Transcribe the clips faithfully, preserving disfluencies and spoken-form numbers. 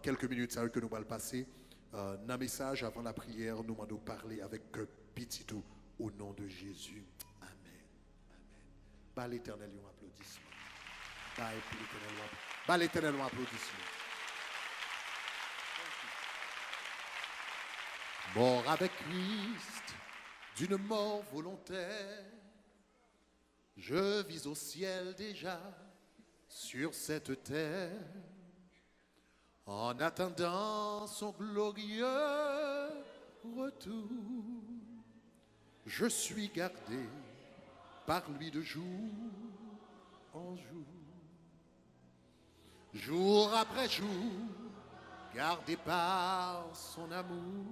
Kèlke minit sa yo ke nou pral pase, euh, nan mesaj, avan lapriyè, nou mande w pale avèk, euh, pitit ou, au nom de Jésus. Amen. Amen. Ba Letènèl yon aplodisman. Ba Letènèl yon apl-, ba Letènèl yon aplodisman. Mort avec Christ, d'une mort volontaire, je vis au ciel déjà, sur cette terre. En attendant son glorieux retour, je suis gardé par lui de jour en jour. Jour après jour, gardé par son amour,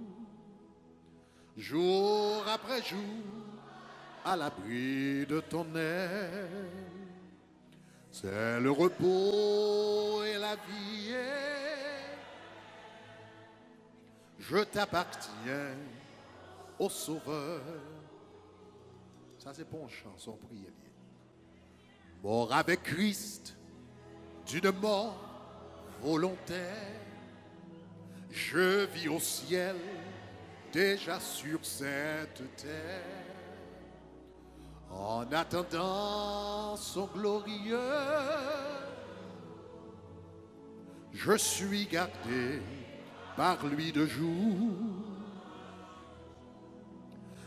jour après jour, à l'abri de ton aile. C'est le repos et la vie est, je t'appartiens, ô Sauveur. Sa se pa yon chan, se yon priyè li ye. Mort avec Christ, d'une mort volontaire, je vis au ciel, déjà sur cette terre. En attendant son glorieux, je suis gardé par lui de jour.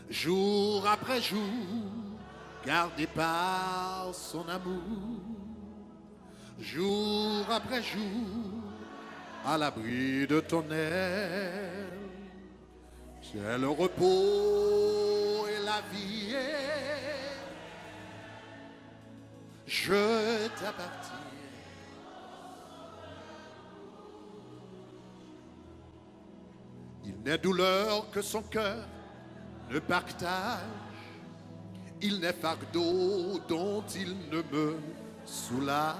Jour après jour, gardé par son amour. Jour après jour, à l'abri de ton aile. C'est le repos et la vie est, je t'appartiens. Il n'est douleur que son cœur ne partage. Il n'est fardeau dont il ne me soulage.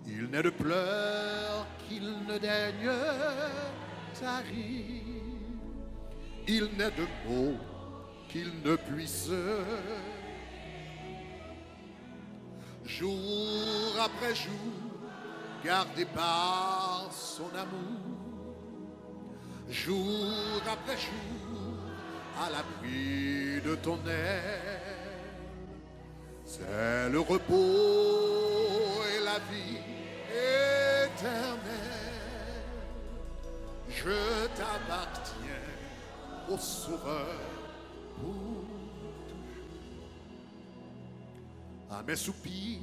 Il n'est de pleurs qu'il ne daigne tarir. Il n'est de maux qu'il ne puisse, jour après jour, gardé par son amour, jour après jour, à l'abri de ton aile. C'est le repos et la vie éternelle. Je t'appartiens, ô Sauveur, pour toujours. À mes soupirs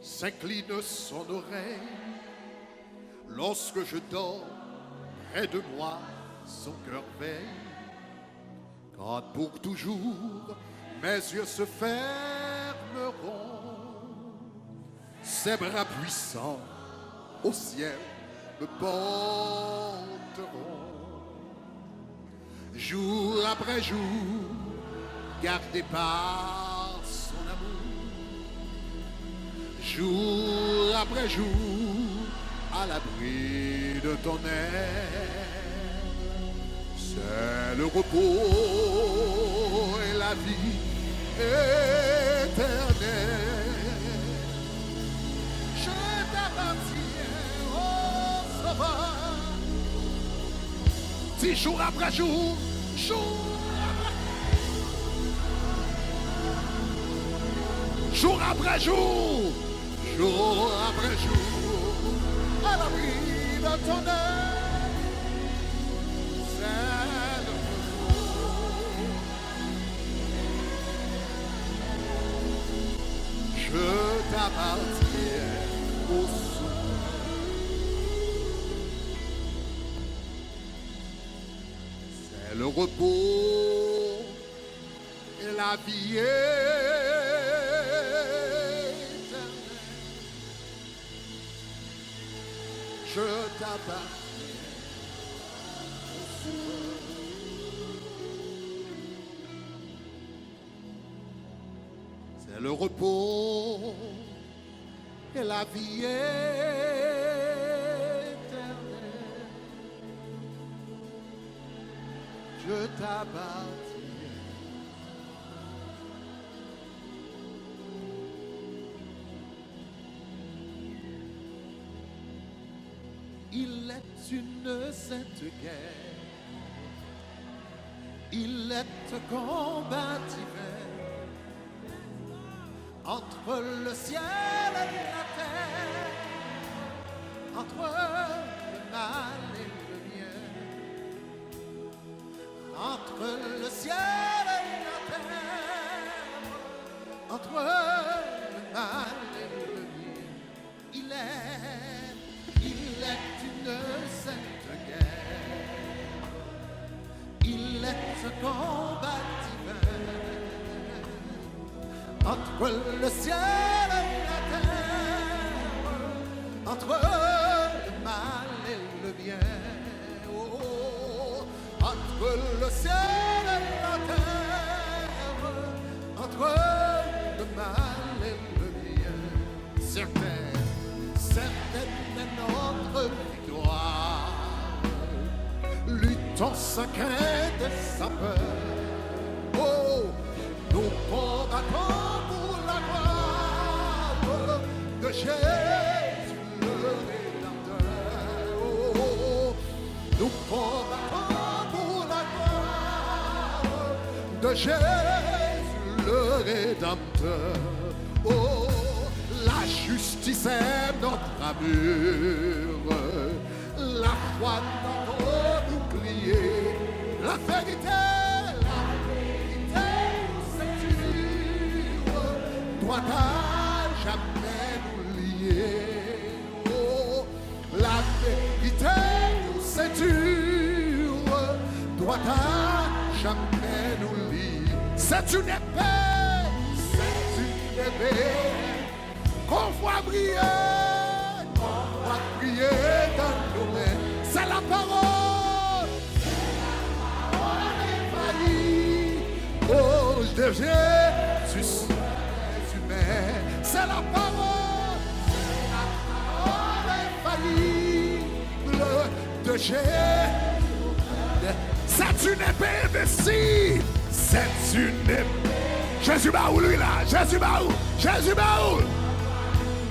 s'incline son oreille. Lorsque je dors, près de moi son cœur veille. Quand pour toujours mes yeux se fermeront, ses bras puissants au ciel me porteront. Jour après jour, gardé par son amour. Jour après jour, à l'abri de ton aile. C'est le repos et la vie éternelle. Je t'appartiens, ô Sauveur. Dis jour après jour, jour après jour après jour, à l'abri de ton aile. C'est le repos. Je t'appartiens, ô Sauveur. C'est le repos et la vie éternelle. Je t'appartiens, ô Sauveur. C'est le repos et la vie éternelle. Je t'appartiens. Il est une sainte guerre. Il est un combat divin entre le ciel et la terre, entre le mal et le bien, entre le ciel et la terre, entre le mal et le bien. Il est, il est une sainte guerre. Il est un combat divin entre le ciel et la terre, entre le mal et le bien. Oh, entre le ciel et la terre, entre le mal et le bien. Certaines, certaines est notre victoire. Luttons sans crainte et sans peur. Oh, nous combattons pour la gloire de Jésus le Rédempteur. Oh, nous combattons pour la gloire de Jésus le Rédempteur. Oh, la justice est notre armure. La foi notre bouclier. La vérité, la vérité nous ceinture. Droit à jamais nous lier. Oh, la vérité nous ceinture, doit à jamais nous lier. C'est une épée, c'est une épée qu'on voit briller, qu'on voit briller dans nos mains. C'est la parole. Oh, de Jésus, c'est la parole, c'est la parole infaillible de Jésus. C'est une épée invincible, c'est une épée. Jezi ba ou li la, Jezi ba ou, Jezi ba ou.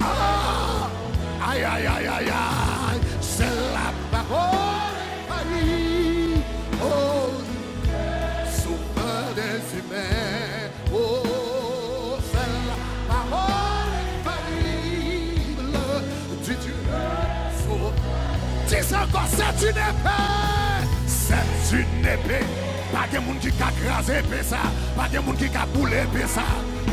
Ah! Ay, ay, ay, ay, ay. C'est la parole infaillible. Oh, Sauveur des humains, oh, c'est la parole infaillible du Dieu sauveur. Dis encore, c'est une épée, c'est une épée. Pa gen moun ki ka kraze epe sa, pa gen moun ki ka boule epe sa,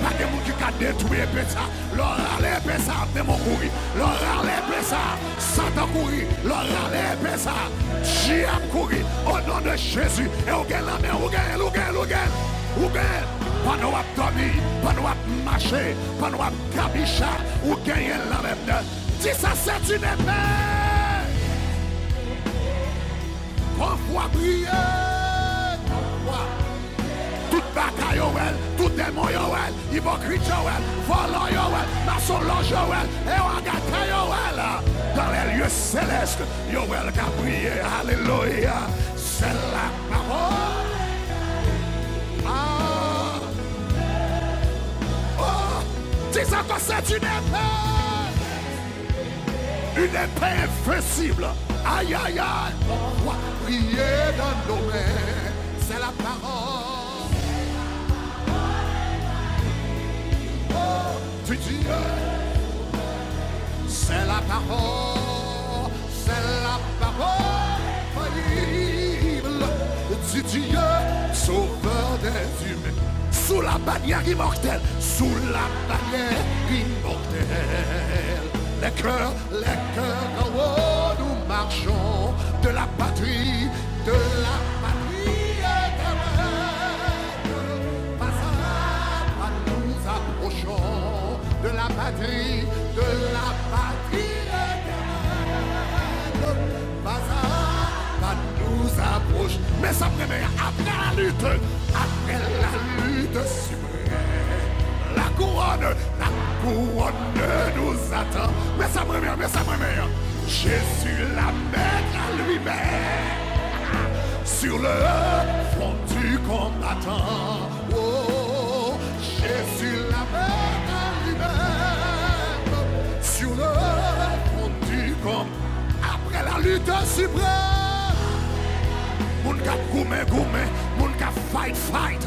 pa gen moun ki ka detwi epe sa. Lè w rale epe sa, demon kouri. Lè w rale epe sa, Satan kouri. Lè w rale epe sa, dyab kouri. O non de Jezi. E ou gen l nan men w, ou gen l, ou gen l, ou gen l, ou gen l. Pandan w ap dòmi, pandan w ap mache, pandan w ap kabicha, ou genyen l nan men w. Di sa, c'est une épée. Konfwa priye, konfwa. Tout baka yo wè l, tout demon yo wè l, ipokrit yo wè l, vòlò yo wè l, masonlòj yo wè l, e yo agate yo wè l. Dans les lieux célestes, yo wè l k ap priye. Alelouya. C'est la parole. Ah. Oh. Dis encore, c'est une épée. Une épée invincible. Aïe, aïe, aïe. Prier dans nos mains, c'est la parole. Oh, du Dieu. C'est la parole. C'est la parole infaillible du Dieu, sauveur des humains. Sous la bannière immortelle, sous la bannière immortelle, les cœurs, les cœurs en haut, nous marchons de la patrie, de la patrie éternelle. Pas à pas nous approchons de la patrie, de la patrie éternelle. Pas à pas nous approchons. Men sa m renmen an, après la lutte, après la lutte suprême, la couronne, la couronne nous attend. Men sa m renmen an, men sa m renmen an. Jésus la mettra lui-même sur le front du combattant. Oh, Jésus la mettra lui-même sur le front du combattant. Après la Te siprèm. Moun k ap goumen, goumen. Moun k ap fight, fight.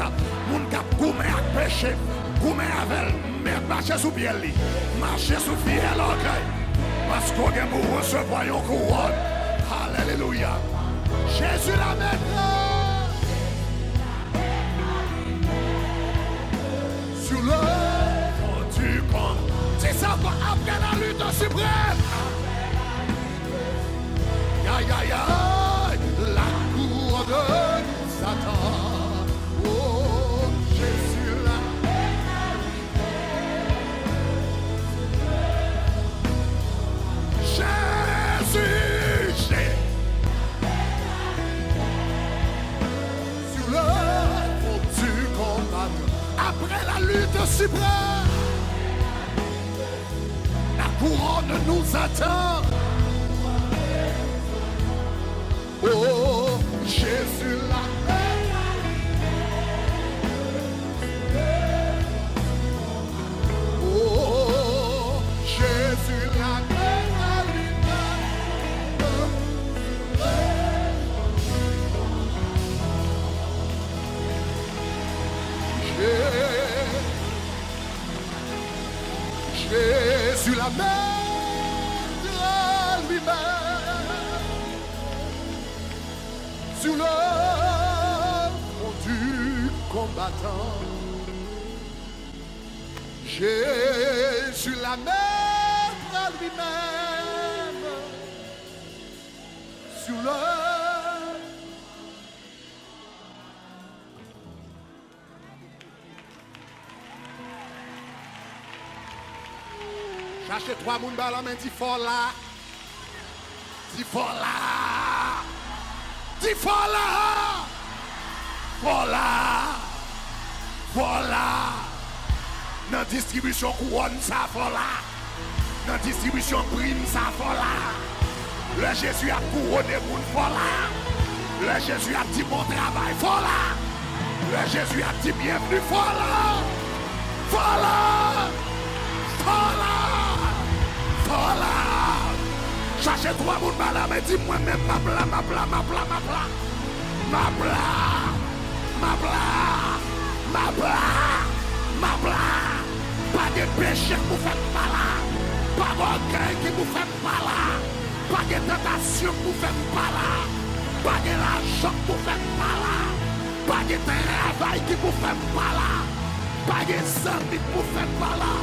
Moun k ap goumen ak peche, goumen avè l. Men mache sou pyè li. Mache sou fyèl ògèy. Paske w gen pou w resevwa yon kouwòn. Alelouya. Jezi la mèt. Sur le front du camp. Dis ça encore, après la lutte suprême. Ya, ya, ya, la couronne nous attend. Oh, Jésus, la Jésus, Jésus. Sur le front du combat, après la lutte suprême, la couronne nous attend. Oh, Jésus, la Oh, Jésus, la paix alimentaire. Jésus, la maître lui-même. Sur le front du combattant. Jésus la maître lui-même sur le Chache twa moun ba lanmen, di fò la. Di fò la. Di fò la. Fò la. Fò la. Nan distribisyon kouwòn sa, fò la. Nan distribisyon prim sa, fò la. Lè Jezi ap kouwone moun, fò la. Lè Jezi ap di bon travay, fò la. Lè Jezi ap di byenvni, fò la. Fò la. Fò la. Fò la. Chache twa moun ba lanmen, di mwen menm m ap la, m ap la, m ap la, m ap la. M ap la. M ap la. M ap la. M ap la. Pa gen peche k pou fè m pa la. Pa gen ògèy ki pou fè m pa la. Pa gen tantasyon k pou fè m pa la. Pa gen lajan k pou fè m pa la. Pa gen travay ki pou fè m pa la. Pa gen zanmi k pou fè m pa la.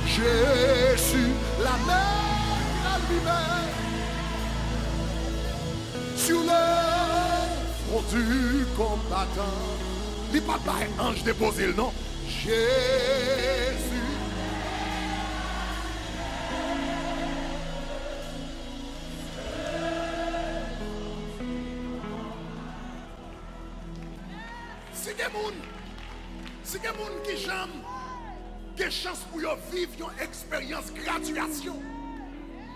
Jésus, la mer à lui-même. Sur le front du combattant. Li pa bay anj depoze l non. Jezi. Si gen moun, si gen moun ki janm gen chans pou yo viv yon eksperyans gradyasyon,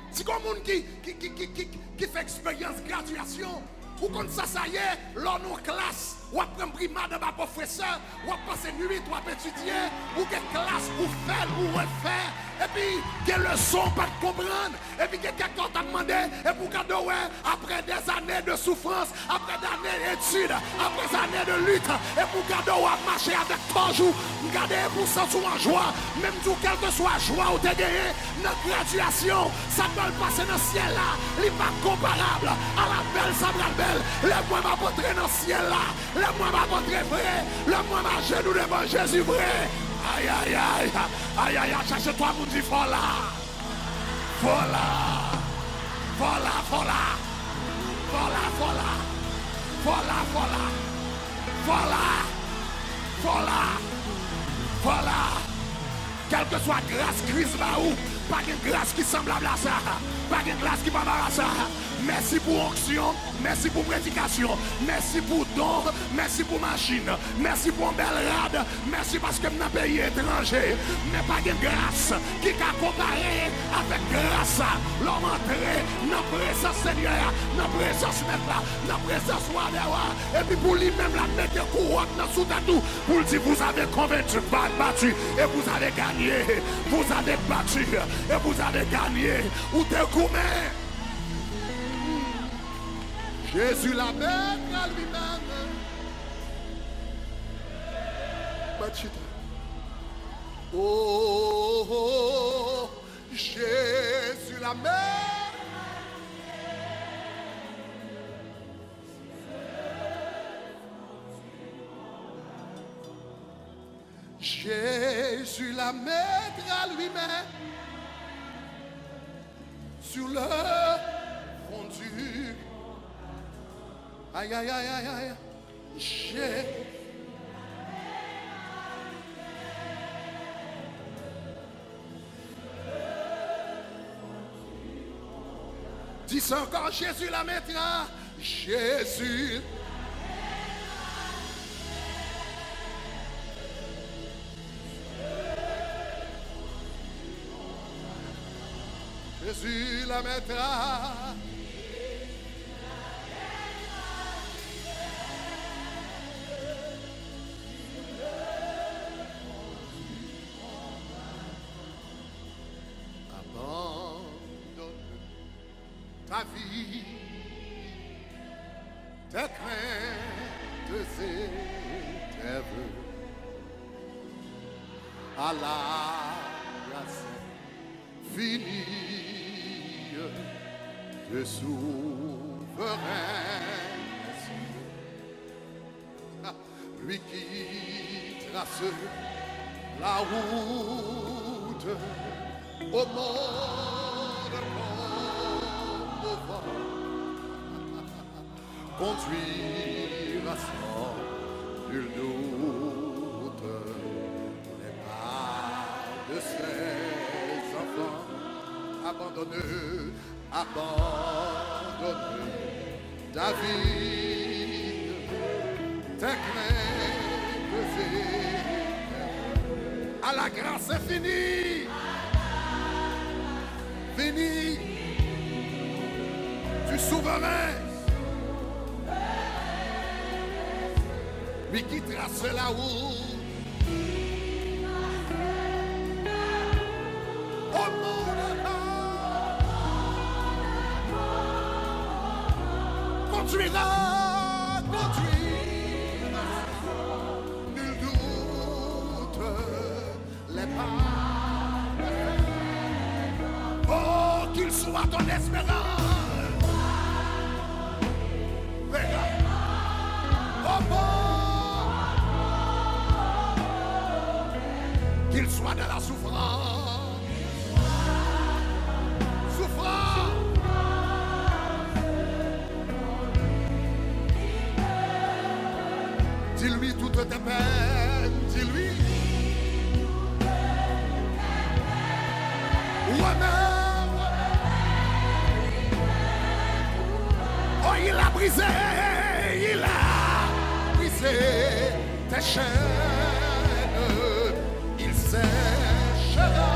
si gen moun ki, ki, ki, ki, ki, ki fè eksperyans gradyasyon, ou konn sa sa ye, lè w nan yon klas, w ap pran brimad anba pwofesè, w ap pase nwit, w ap etidye, ou gen klas, ou fè l, ou refè, epi gen leson w pa t konprann, epi gen kèk tan w t ap mande, epi w gade w wè, après des années de souffrance, après des années d'études, après des années de lutte, epi w gade w ap mache avèk tòj ou, m gade epi w santi w an jwa, men m di w kèlkeswa jwa w te genyen, nan gradyasyon, sa k pral pase nan syèl la, li pa konparab a la bèl sa pral bèl. Lè mwen m ap antre nan syèl la, lè mwen m ap antre vre, lè mwen m ajenou devan Jezi vre. Ayayay, ayayay, chache twa moun di fò la. Fò la, fò la, fò la. Fò la, fò la. Fò la, fò la. Fò la, fò la. Fò la. Kèlkeswa gras Kris ba ou, pa gen gras ki sanblab a sa. Pa gen gras ki pa ba sa. Mèsi pou onksyon, mèsi pou predikasyon, mèsi pou don, mèsi pou machin, mèsi pou yon bèl rad, mèsi paske m nan peyi etranje. Men pa gen gras ki ka konpare avèk gras sa. Lè w antre nan prezans Senyè a, nan prezans Mèt la, nan prezans Wa dè wa, epi pou li menm l ap mete kouwòn nan sou tèt ou, pou l di, vous avez convaincu, ba-, battu, et vous avez gagné. Vous avez battu, et vous avez gagné. Ou te goumen, Jésus la maître à lui-même. Machita. Oh, oh, oh, Jésus la maître. Jésus la maître à lui-même sur le fond du. Aïe, aïe, aïe, aïe, aïe. Jésus. Dis ça encore, Jésus la maître. Jésus. Jésus la maître. Abandonne ta vie, tes craintes et tes vœux à la grâce infinie de souverain Dieu. Lui qui trace la route au monde comme au vent, conduira sans nul doute les pas de ses enfants. Abandonne, abandonne ta vie, tes craintes et tes vœux à la grâce infinie. Vini du souverain, lui qui trace la route. Oh mon Dieu, conduira, conduira, nul doute, les pas. Oh, qu'il soit ton espérance. Oh, bon. Qu'il soit dans la souffrance. Souffrance. Dis-lui toutes tes peines, dis-lui. Remets, remets. Oh, il a brisé, il a brisé tes chaînes. Il séchera.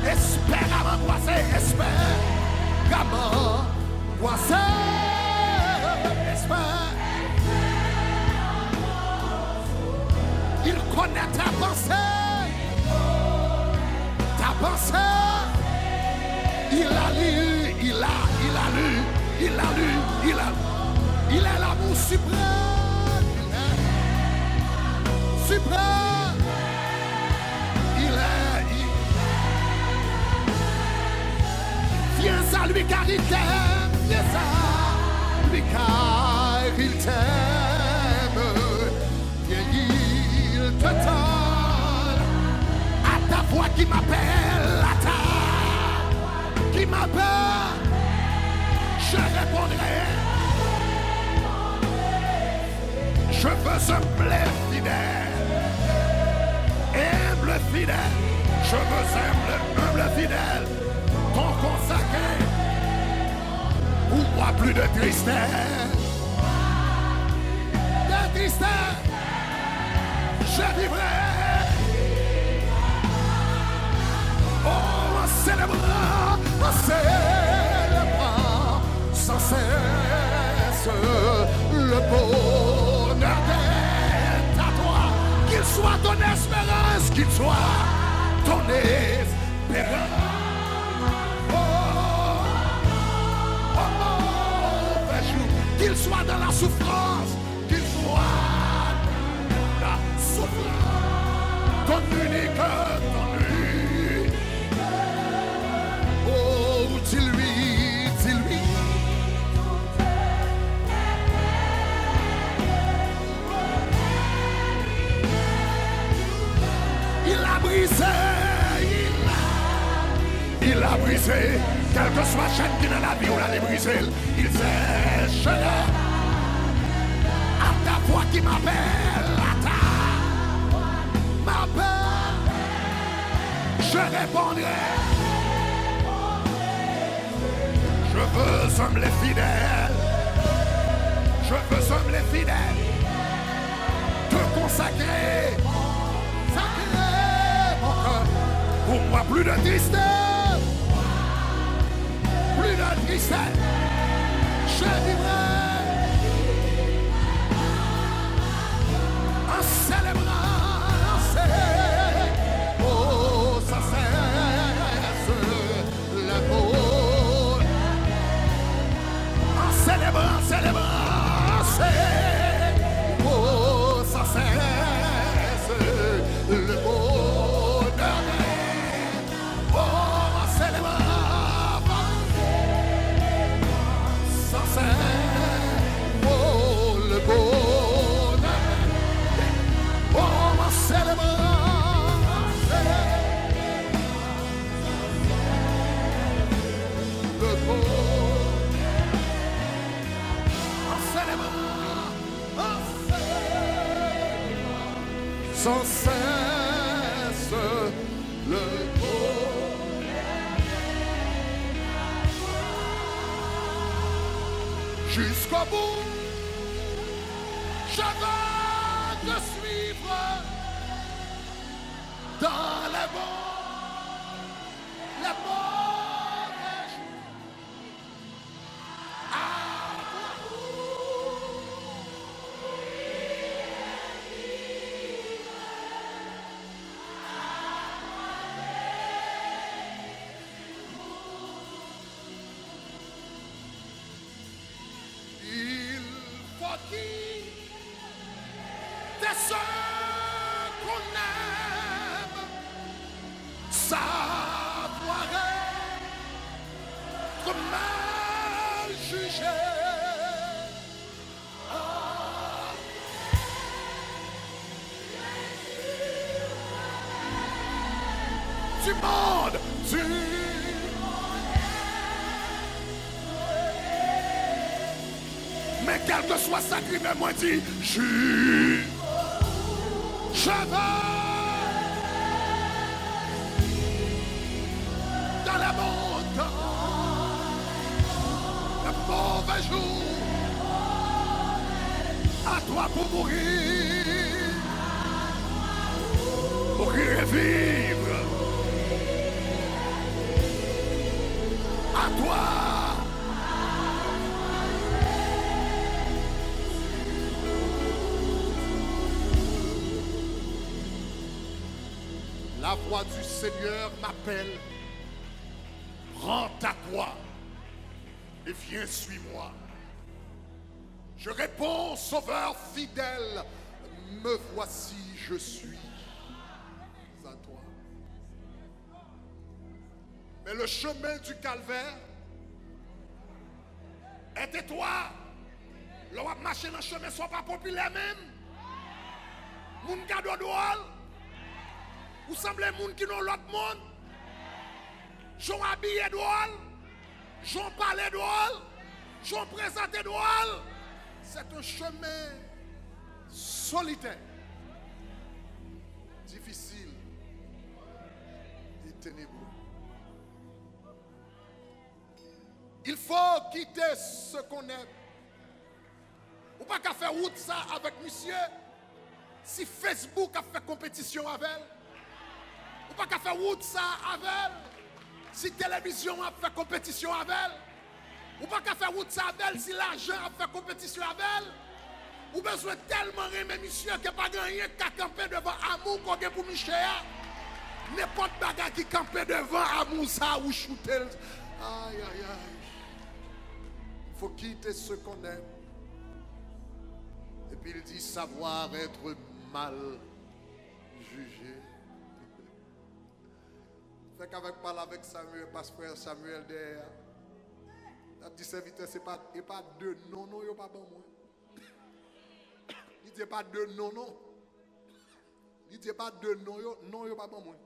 Espère angoissé, espère angoissé, espère. Il connaît ta pensée, ta pensée. Il a lu, il a, il a lu, il a lu, il a. Il est l'amour suprême. Il est suprême. Il est, il. Viens à lui car il t'aime. Viens à lui car il t'aime. Viens, il te tend. À ta voix qui m'appelle, à ta qui m'appelle, je répondrai. Je veux humble et fidèle. Humble et fidèle. Je veux humble, humble et fidèle. Ton consacré. Pour moi, plus de tristesse. De tristesse. Je vivrai. Oh, en célébrant, en célébrant sans cesse le bonheur d'être à toi. Qu'il soit ton espérance, qu'il soit ton espérance. Oh, oh, oh, Soit dans la souffrance, qu'il soit dans la souffrance. Ton unique, ton unique. Oh, dis-lui, dis-lui. Il a brisé, il a, il a brisé. Kèlkeswa chèn ki nan lavi w la, li brize l. Il s'échera. À ta voix qui m'appelle, à ta voix m'appelle, je répondrai. Je veux sembler fidèle. Je veux sembler fidèle. Te consacrer. Sacrer mon cœur. Pour moi, plus de tristesse. Plus de tristesse. Je vivrai en célébrant, en célébrant, oh, sans cesse le bonheur. En célébrant, en célébrant, en célébrant, oh, sans cesse le bonheur. Oh, en célébrant, sans cesse, oh, le bonheur. Oh, en célébrant, le bonheur. En célébrant, en célébrant, sans cesse le bonheur. Jusqu'au bout, je veux te suivre dans les bons, les mauvais jours. Il faut quitter ce qu'on aime, savoir être mal jugé. Du monde, du monde. Men kèlkeswa sa k rive, mwen di, je, je veux dans le bon temps, le mauvais jour, à toi pour mourir, mourir et vivre. À toi. La voix du Seigneur m'appelle. Prends ta croix et viens, suis-moi. Je réponds, Sauveur fidèle, me voici, je suis à toi. Mais le chemin du calvaire est étroit. Lè w ap mache nan chemen sa, w pa popilè menm. Moun gade w dwòl. Ou sanble moun ki nan lòt mond. Jan w abiye dwòl. Jan w pale dwòl. Jan w prezante dwòl. C'est un chemin solitaire, difficile et ténébreux. Il faut quitter ce qu'on aime. Ou pa ka fè wout sa avèk misye si Facebook ap fè konpetisyon avè l. Ou pa ka fè wout sa avè l si televizyon ap fè konpetisyon avè l. Ou pa ka fè wout sa avè l si lajan ap fè konpetisyon avè l. Ou bezwen tèlman renmen misye ke pa gen anyen k ka kanpe devan amou ke w gen pou misye a. Nenpòt bagay ki kanpe devan amou sa, ou choute l. Ay, ay, ay. Faut quitter ce qu'on aime. Il dit savoir être mal jugé. Fèk avèk pale avèk Samuel, pas frè Samuel dèyè a. L ap di sèvitè, se pa, e pa de non, non, yo pa ban mwen. Li di, e pa de non, non. Li di, e pa de non, yo, non, yo pa ban mwen.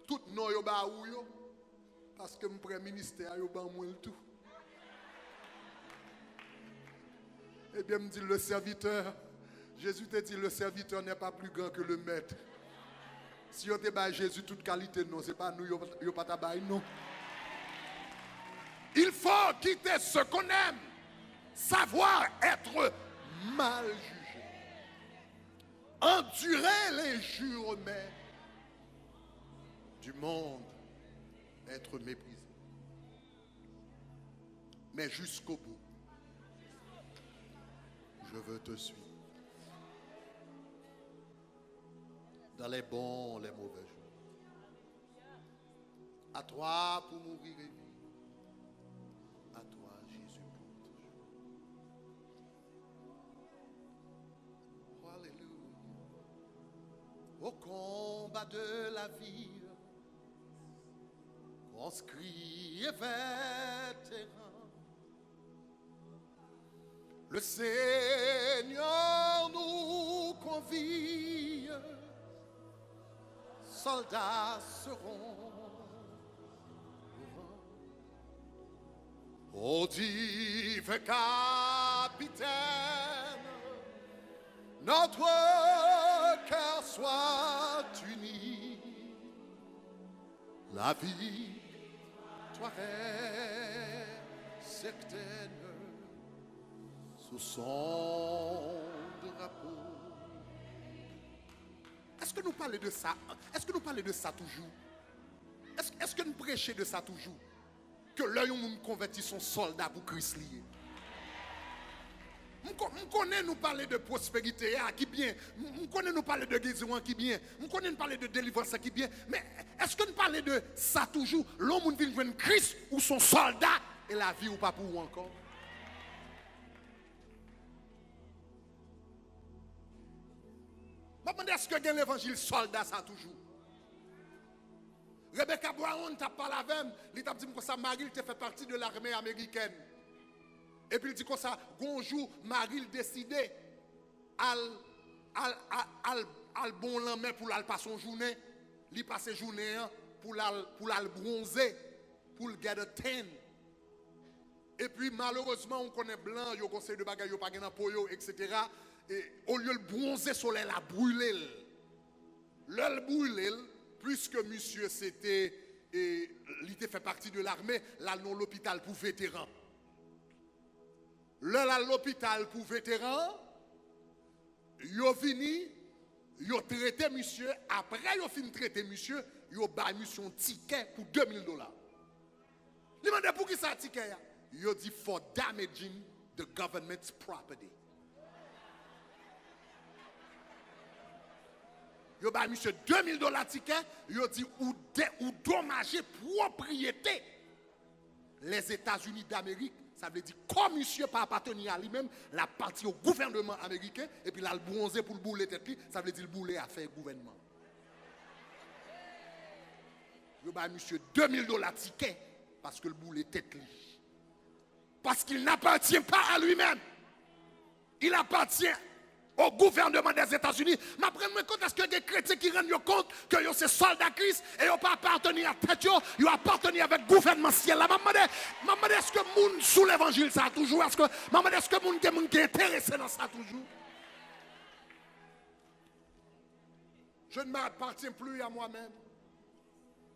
Tout non yo ba ou yo, paske m prè ministè a, yo ban mwen l tou. Ebyen, m di, le serviteur, Jésus te di, le serviteur n'est pas plus grand que le maître. Si yo te bay Jezi tout kalite non, se pa nou yo, yo pa ta bay non. Il faut quitter ce qu'on aime, savoir être mal jugé. Endurer l'injure, mais du monde, être méprisé. Mais jusqu'au bout, je veux te suivre. Dans les bons, les mauvais jours. À toi pour mourir et vivre. À toi, Jésus, pour toujours. Alléluia. Au combat de la vie, conscrit et vétéran, le Seigneur nous convie, soldats seront au divin capitaine, notre cœur soit uni. La victoire est certaine sous son drapeau. Èske nou pale de sa? Èske nou pale de sa toujou? Èske, èske n preche de sa toujou? Ke lè yon moun konvèti, se yon sòlda pou Kris li ye. M ko-, m konnen nou pale de pwosperite a ki byen. M, m konnen nou pale de gerizon an ki byen. M konnen n pale de delivrans an ki byen. Men èske n pale de sa toujou? Lè yon moun vin jwenn Kris, ou se yon sòlda e lavi ou pa pou ou ankò. M ap mande, èske gen levanjil sòlda sa toujou? Rebecca Brown t ap pale avè m, li t ap di m konsa mari l te fè pati de l'armée américaine. Epi l di konsa, gon jou, mari l deside al, al, al, al, al bon lanmè pou l al pase yon jounen. Li pase jounen an pou l al, pou l al bwonze, pou l get a tan. Epi, malerezman, ou konnen blan, yo gon seri de bagay yo pa gen nan po yo, etsetera. E, olye l bwonze, solèy la brile l. Lè l brile l, piske misye se te, e, li te fè pati de lame, l al nan lopital pou veteran. Lè l al lopital pou veteran, yo vini, yo trete misye, apre yo fin trete misye, yo bay misye yon tikè pou de mil dola. Li mande, poukisa tikè a? Yo di, for damaging the government's property. Yo bay misye de mil dola tikè, yo di, ou de-, ou domaje pwopriyete Lèzetazini Damerik, sa vle di kò misye pa apateni a li menm, l apatyen o gouvènman ameriken, epi l al bwonze pou l boule tèt li, sa vle di l boule afè gouvènman. Yo bay misye de mil dola tikè paske l boule tèt li. Parce qu'il n'appartient pas à lui-même. Il appartient au gouvernement des États-Unis. M ap rann mwen kont, èske gen kretyen ki rann yo kont ke yo se sòlda Kris e yo pa apateni a tèt yo, yo apateni avèk gouvènman syèl la? M ap mande, m ap mande, èske moun sou levanjil sa a toujou? Èske, m ap mande, èske moun gen, moun ki enterese nan sa toujou? Je ne m'appartiens plus à moi-même,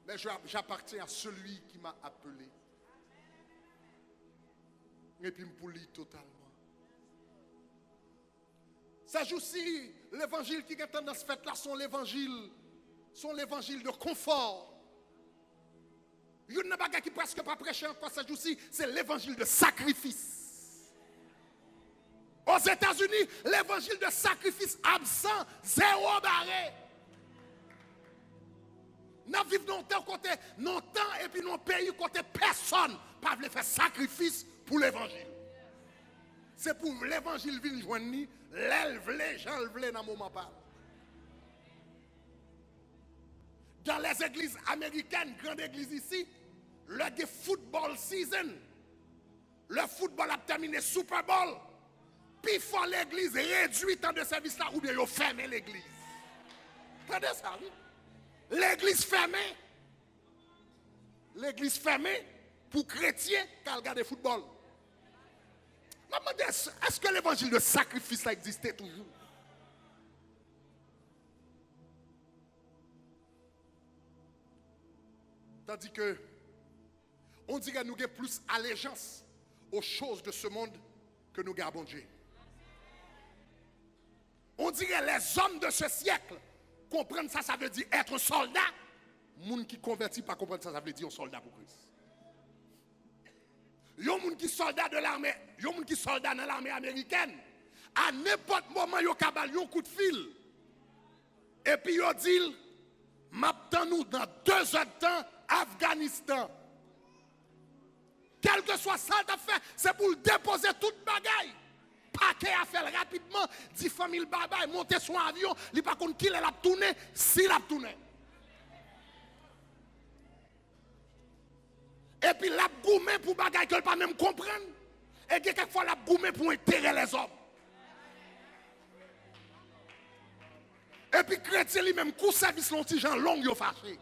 mais je, j'appartiens à celui qui m'a appelé. Epi m pou li totalman. Sèjousi, levanjil ki gen tandans fèt la, se yon levanjil, se yon levanjil de konfò. Youn nan bagay ki prèske pa preche ankò sèjousi, se levanjil de sakrifis. Ozetazini, levanjil de sakrifis absan, zewo bare. N ap viv nan yon tan kote, nan yon tan epi nan yon peyi kote pèsonn pa vle fè sakrifis pou levanjil. Se pou levanjil vin jwenn li lè l vle, jan l vle, nan moman pa l. Dans les églises américaines, grande église ici, lè gen football season, lè football ap tèmine Super Bowl, pifò legliz redui tan de sèvis la oubyen yo fèmen legliz. Tande sa, wi. Legliz fèmen. Legliz fèmen pou kretyen k al gade football. M ap mande, èske levanjil de sakrifis la egziste toujou? Tandis que on dirait nou gen plis alejans aux choses de ce monde ke nou gen a Bondye. On dirait les hommes de ce siècle konprann sa sa vle di être un soldat. Moun ki konvèti pa konprann sa sa vle di yon sòlda pou Kris. Yon moun ki sòlda de l'armée, yon moun ki sòlda nan lame amerikèn, a nenpòt moman yo ka ba l yon kout fil. Epi yo di l, "M ap tann ou nan de zè d tan Afganistan." Kèlkeswa sa l t ap fè, se pou l depoze tout bagay. Pake afè l rapidman, di fanmi l babay, monte sou yon avyon, li pa konn kilè l ap tounen, si l ap tounen. Epi l ap goumen pou bagay ke l pa menm konprann. E gen kèk fwa l ap goumen pou enterè lèzòm. Epi kretyen li menm, kou sèvis la yon ti jan long, yo fache.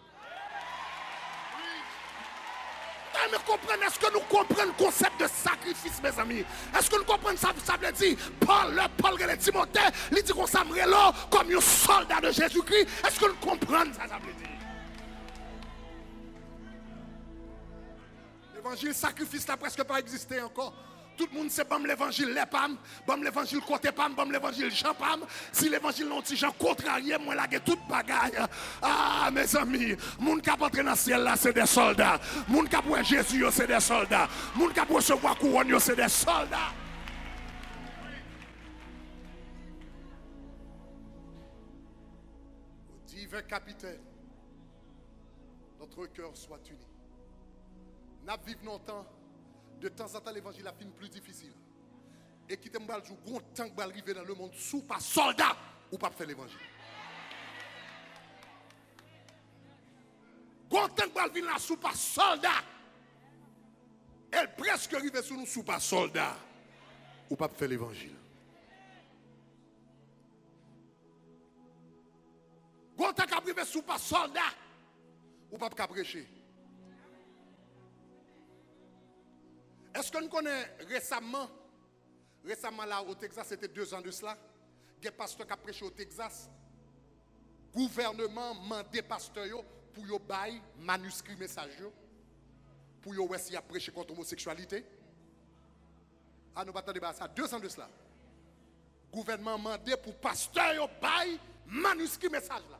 Mwen ta renmen konprann, èske nou konprann konsèp de sakrifis, mezanmi? Èske nou konprann sa sa vle di? Pòl, lè Pòl rele Timote, li di konsa, "M rele w kòm yon sòlda de Jezikri." Èske nou konprann sa sa vle di? Levanjil sakrifis la prèske pa egziste ankò. Tout moun se ban m levanjil lè pa m, ban m levanjil kote pa m, ban m levanjil jan pa m. Si levanjil la yon ti jan kontrarye m, mwen lage tout bagay. Ah, mezanmi, moun k ap antre nan syèl la, se de sòlda. Moun k ap wè Jezi yo, se de sòlda. Moun k ap resevwa kouwòn yo, se de sòlda. Divin kapitèn, notre cœur soit uni. N ap viv nan yon tan, de tanzantan levanjil la fin pli difisil. E kite m pral di w, gon tan k pral rive nan lemonn, si w pa sòlda, ou p ap fè levanjil. Gon tan k pral vin la, si w pa sòlda, e l prèske rive sou nou, si w pa sòlda, ou p ap fè levanjil. Gon tan k ap rive, si w pa sòlda, ou p ap ka preche. Èske n konnen resaman, resaman la o Texas, se te dezan de sila, gen pastè k ap preche o Texas, gouvènman mande pastè yo pou yo bay maniskri mesaj yo, pou yo wè si y ap preche kont omoseksyalite. A, nou pa tande bagay sa, dezan de sila. Gouvènman an mande pou pastè yo bay maniskri mesaj la.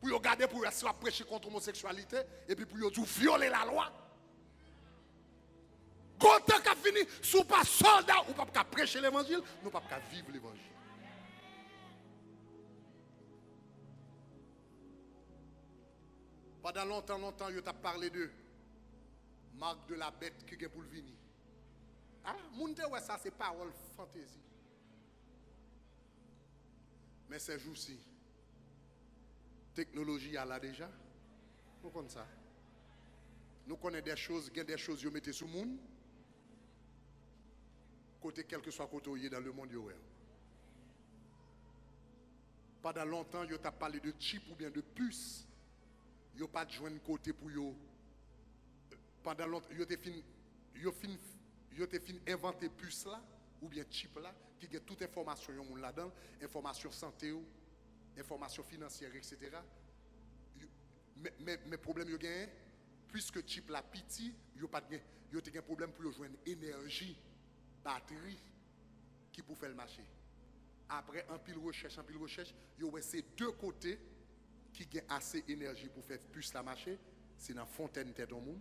Pou yo gade pou yo wè si w ap preche kont omoseksyalite, epi pou yo di w vyole lalwa. Gon tan k ap vini, si w pa sòlda, ou p ap ka preche levanjil, nou p ap ka viv levanjil. Pandan lontan, lontan, yo t ap pale de mark de la bèt ki gen pou l vini. A, moun te wè sa se pawòl fantezi. Men sèjousi, teknoloji a la deja. Nou konn sa. Nou konnen de choz, gen de choz yo mete sou moun, kote kèlkeswa kote w ye nan lemonn yo wè w. Pandan lontan, yo t ap pale de chip oubyen de pis. Yo pa t jwenn kote pou yo. Pandan lontan, yo te fin, yo fin, yo te fin envante pis la, oubyen chip la, ki gen tout enfòmasyon yon moun ladan l, enfòmasyon sante w, enfòmasyon finansyè, etsetera. Yo, men, men, men pwoblèm yo genyen, piske chip la piti, yo pa t gen, yo te gen pwoblèm pou yo jwenn enèji, batri, ki pou fè l mache. Apre anpil rechèch, anpil rechèch, yo wè se de kote ki gen ase enèji pou fè pis la mache, se nan fontèn tèt yon moun,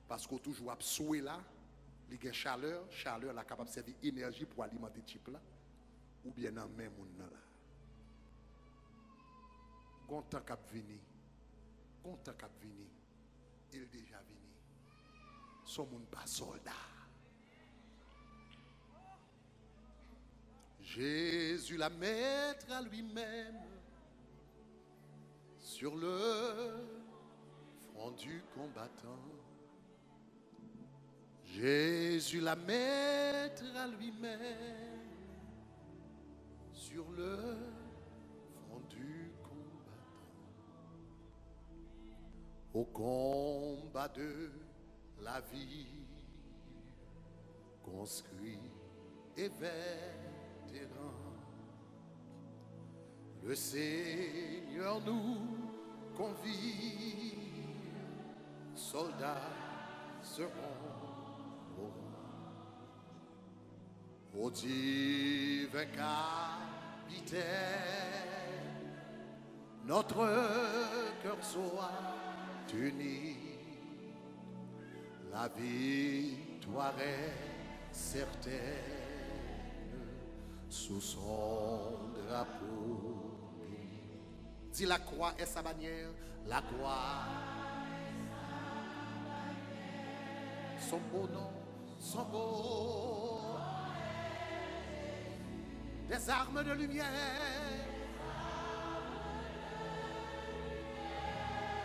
paske w toujou ap swe la, li gen chalè, chalè la kapab sèvi enèji pou alimante chip la, oubyen nan men moun nan la. Gon tan k ap vini, gon tan k ap vini, e l deja vini. Se yon moun pa sòlda. Jésus la mettra lui-même sur le front du combattant. Jésus la mettra lui-même sur le front du combattant. Au combat de la vie, conscrit et vétéran, le Seigneur nous convie, soldats seront au rang. Ô divin capitaine, notre cœur soit uni, la victoire est certaine sous son drapeau béni. Dis, la croix est sa bannière, la croix. Son beau nom, son beau. Des armes de lumière.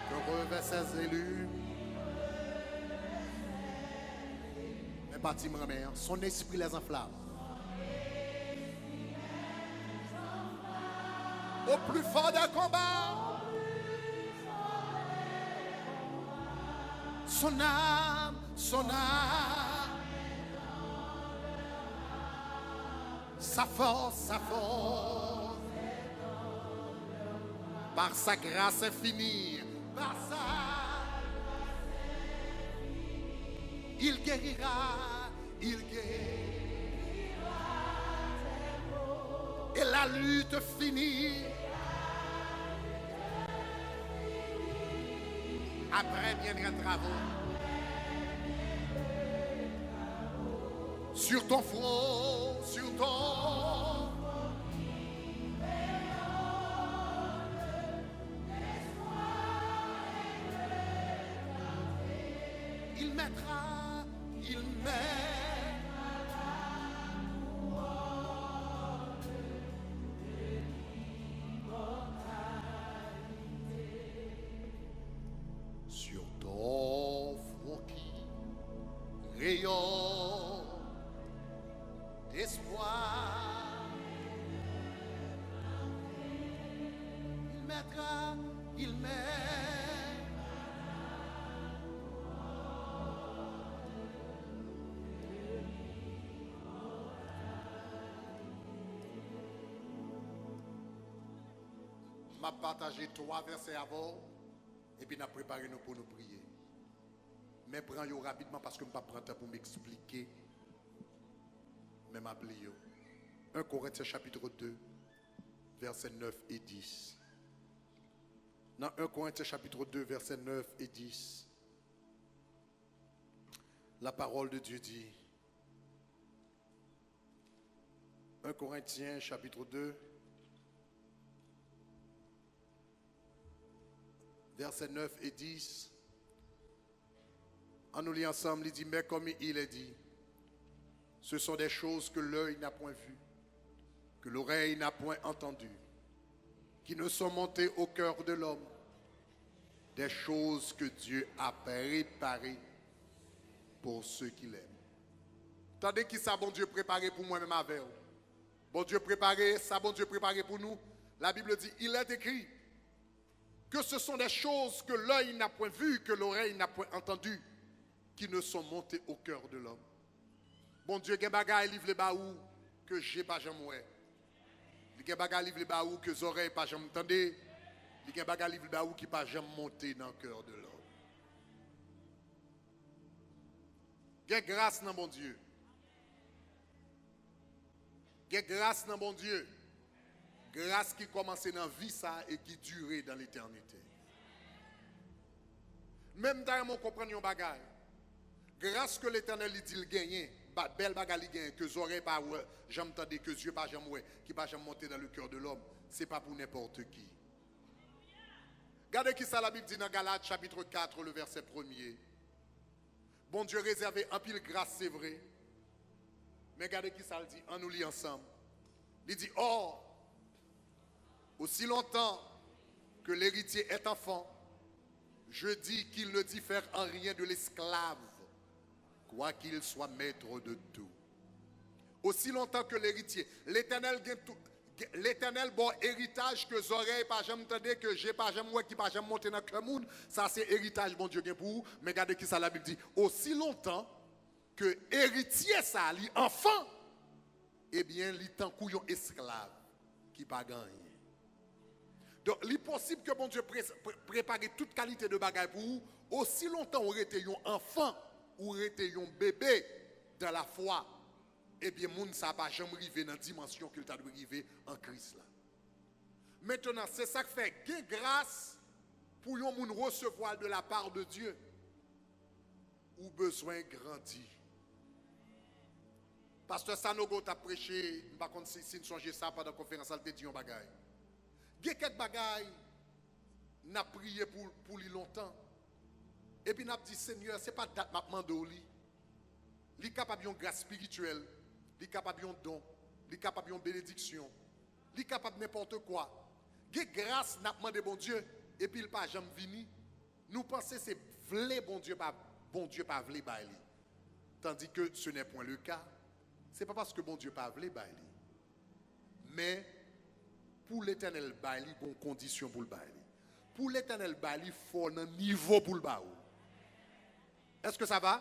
Que revêt ses élus. Men pati m renmen an, son esprit les enflamme. Au plus fort des combats. Son âme, son âme. Sa force, sa force. Par sa grâce infinie. Par sa grâce infinie. Il guérira, il guérira. Et la lutte finie. Après bien des travaux. Sur ton front, sur ton front. Il mettra, il mettra la couronne de l'immortalité sur ton front qui rayonne d'espoir. Il mettra, il mettra. M ap pataje twa vèsè avè w, epi n ap prepare nou pou nou priye. Men pran yo rapidman paske m p ap pran tan pou m eksplike. Men m ap li yo. Un Corinthiens chapitre deux, vèsè nèf e dis. Nan un Corinthiens chapitre deux, vèsè nèf e dis, la parole de Dieu dit, un Corinthiens chapitre deux, vèsè nèf e dis, ann nou li ansanm, li di, mais comme il est dit, ce sont des choses que l'œil n'a point vues, que l'oreille n'a point entendues, qui ne sont montées au cœur de l'homme, des choses que Dieu a préparées pour ceux qui l'aiment. Tande ki sa Bondye prepare pou mwen menm avè w. Bondye prepare, sa Bondye prepare pou nou. La Bible dit, il est écrit que ce sont des choses que l'œil n'a point vues, que l'oreille n'a point entendues, qui ne sont montées au cœur de l'homme. Bondye gen bagay li vle ba ou ke je pa janm wè. Li gen bagay li vle ba ou ke zòrèy pa janm tande. Li gen bagay li vle ba ou ki pa janm monte nan cœur de l'homme. Gen gras nan Bondye. Gen gras nan Bondye. Gras ki kòmanse nan vi sa a e ki dire dans l'éternité. Men m ta renmen w konprann yon bagay. Gras ke Letènèl li di l genyen, ba, bèl bagay li genyen, ke zòrèy pa wè, janm tande, ke zye pa janm wè, ki pa janm monte dans le cœur de l'homme, se pa pou nenpòt ki. Gade ki sa Labib di nan Galat, chapitre quatre, le verset premier. Bondye rezève anpil gras, se vre. Men gade ki sa l di, ann nou li ansanm. Li di, Or, aussi longtemps que l'héritier est enfant, je dis qu'il ne diffère en rien de l'esclave, quoiqu'il soit maître de tout. Aussi longtemps que l'héritier, Letènèl gen tou, Letènèl ba w eritaj ke zòrèy pa janm tande, ke je pa janm wè, ki pa janm monte nan kè moun. Sa se eritaj Bondye gen pou ou. Men gade ki sa Labib di, Osi lontan ke eritye sa a li anfan, ebyen, li tankou yon esklav ki pa gen anyen. Donk, li posib ke Bondye pre, pre, prepare tout kalite de bagay pou ou, osi lontan ou rete yon anfan, ou rete yon bebe dans la foi, ebyen, moun sa a pa janm rive nan dimansyon ke l ta dwe rive an Kris la. Mentenan, se sa k fè gen gras pou yon moun resevwa de la part de Dieu. Ou bezwen grandi. Pastè Sanogo t ap preche, m pa konn si, si n sonje sa pandan konferans la, l te di yon bagay. Gen kèk bagay, n ap priye pou, pou li lontan. Epi n ap di, Senyè, se pa dat m ap mande w li. Li kapab yon gras espirityèl, li kapab yon don, li kapab yon benediksyon, li kapab nenpòt kwa. Gen gras n ap mande Bondye, epi l pa janm vini. Nou panse se vle Bondye pa, Bondye pa vle bay li. Tandis que ce n'est point le cas. Se pa paske Bondye pa vle bay li. Men, pou Letènèl bay li, gon kondisyon pou l bay li. Pou Letènèl bay li, fò w nan nivo pou l ba ou. Est-ce que ça va?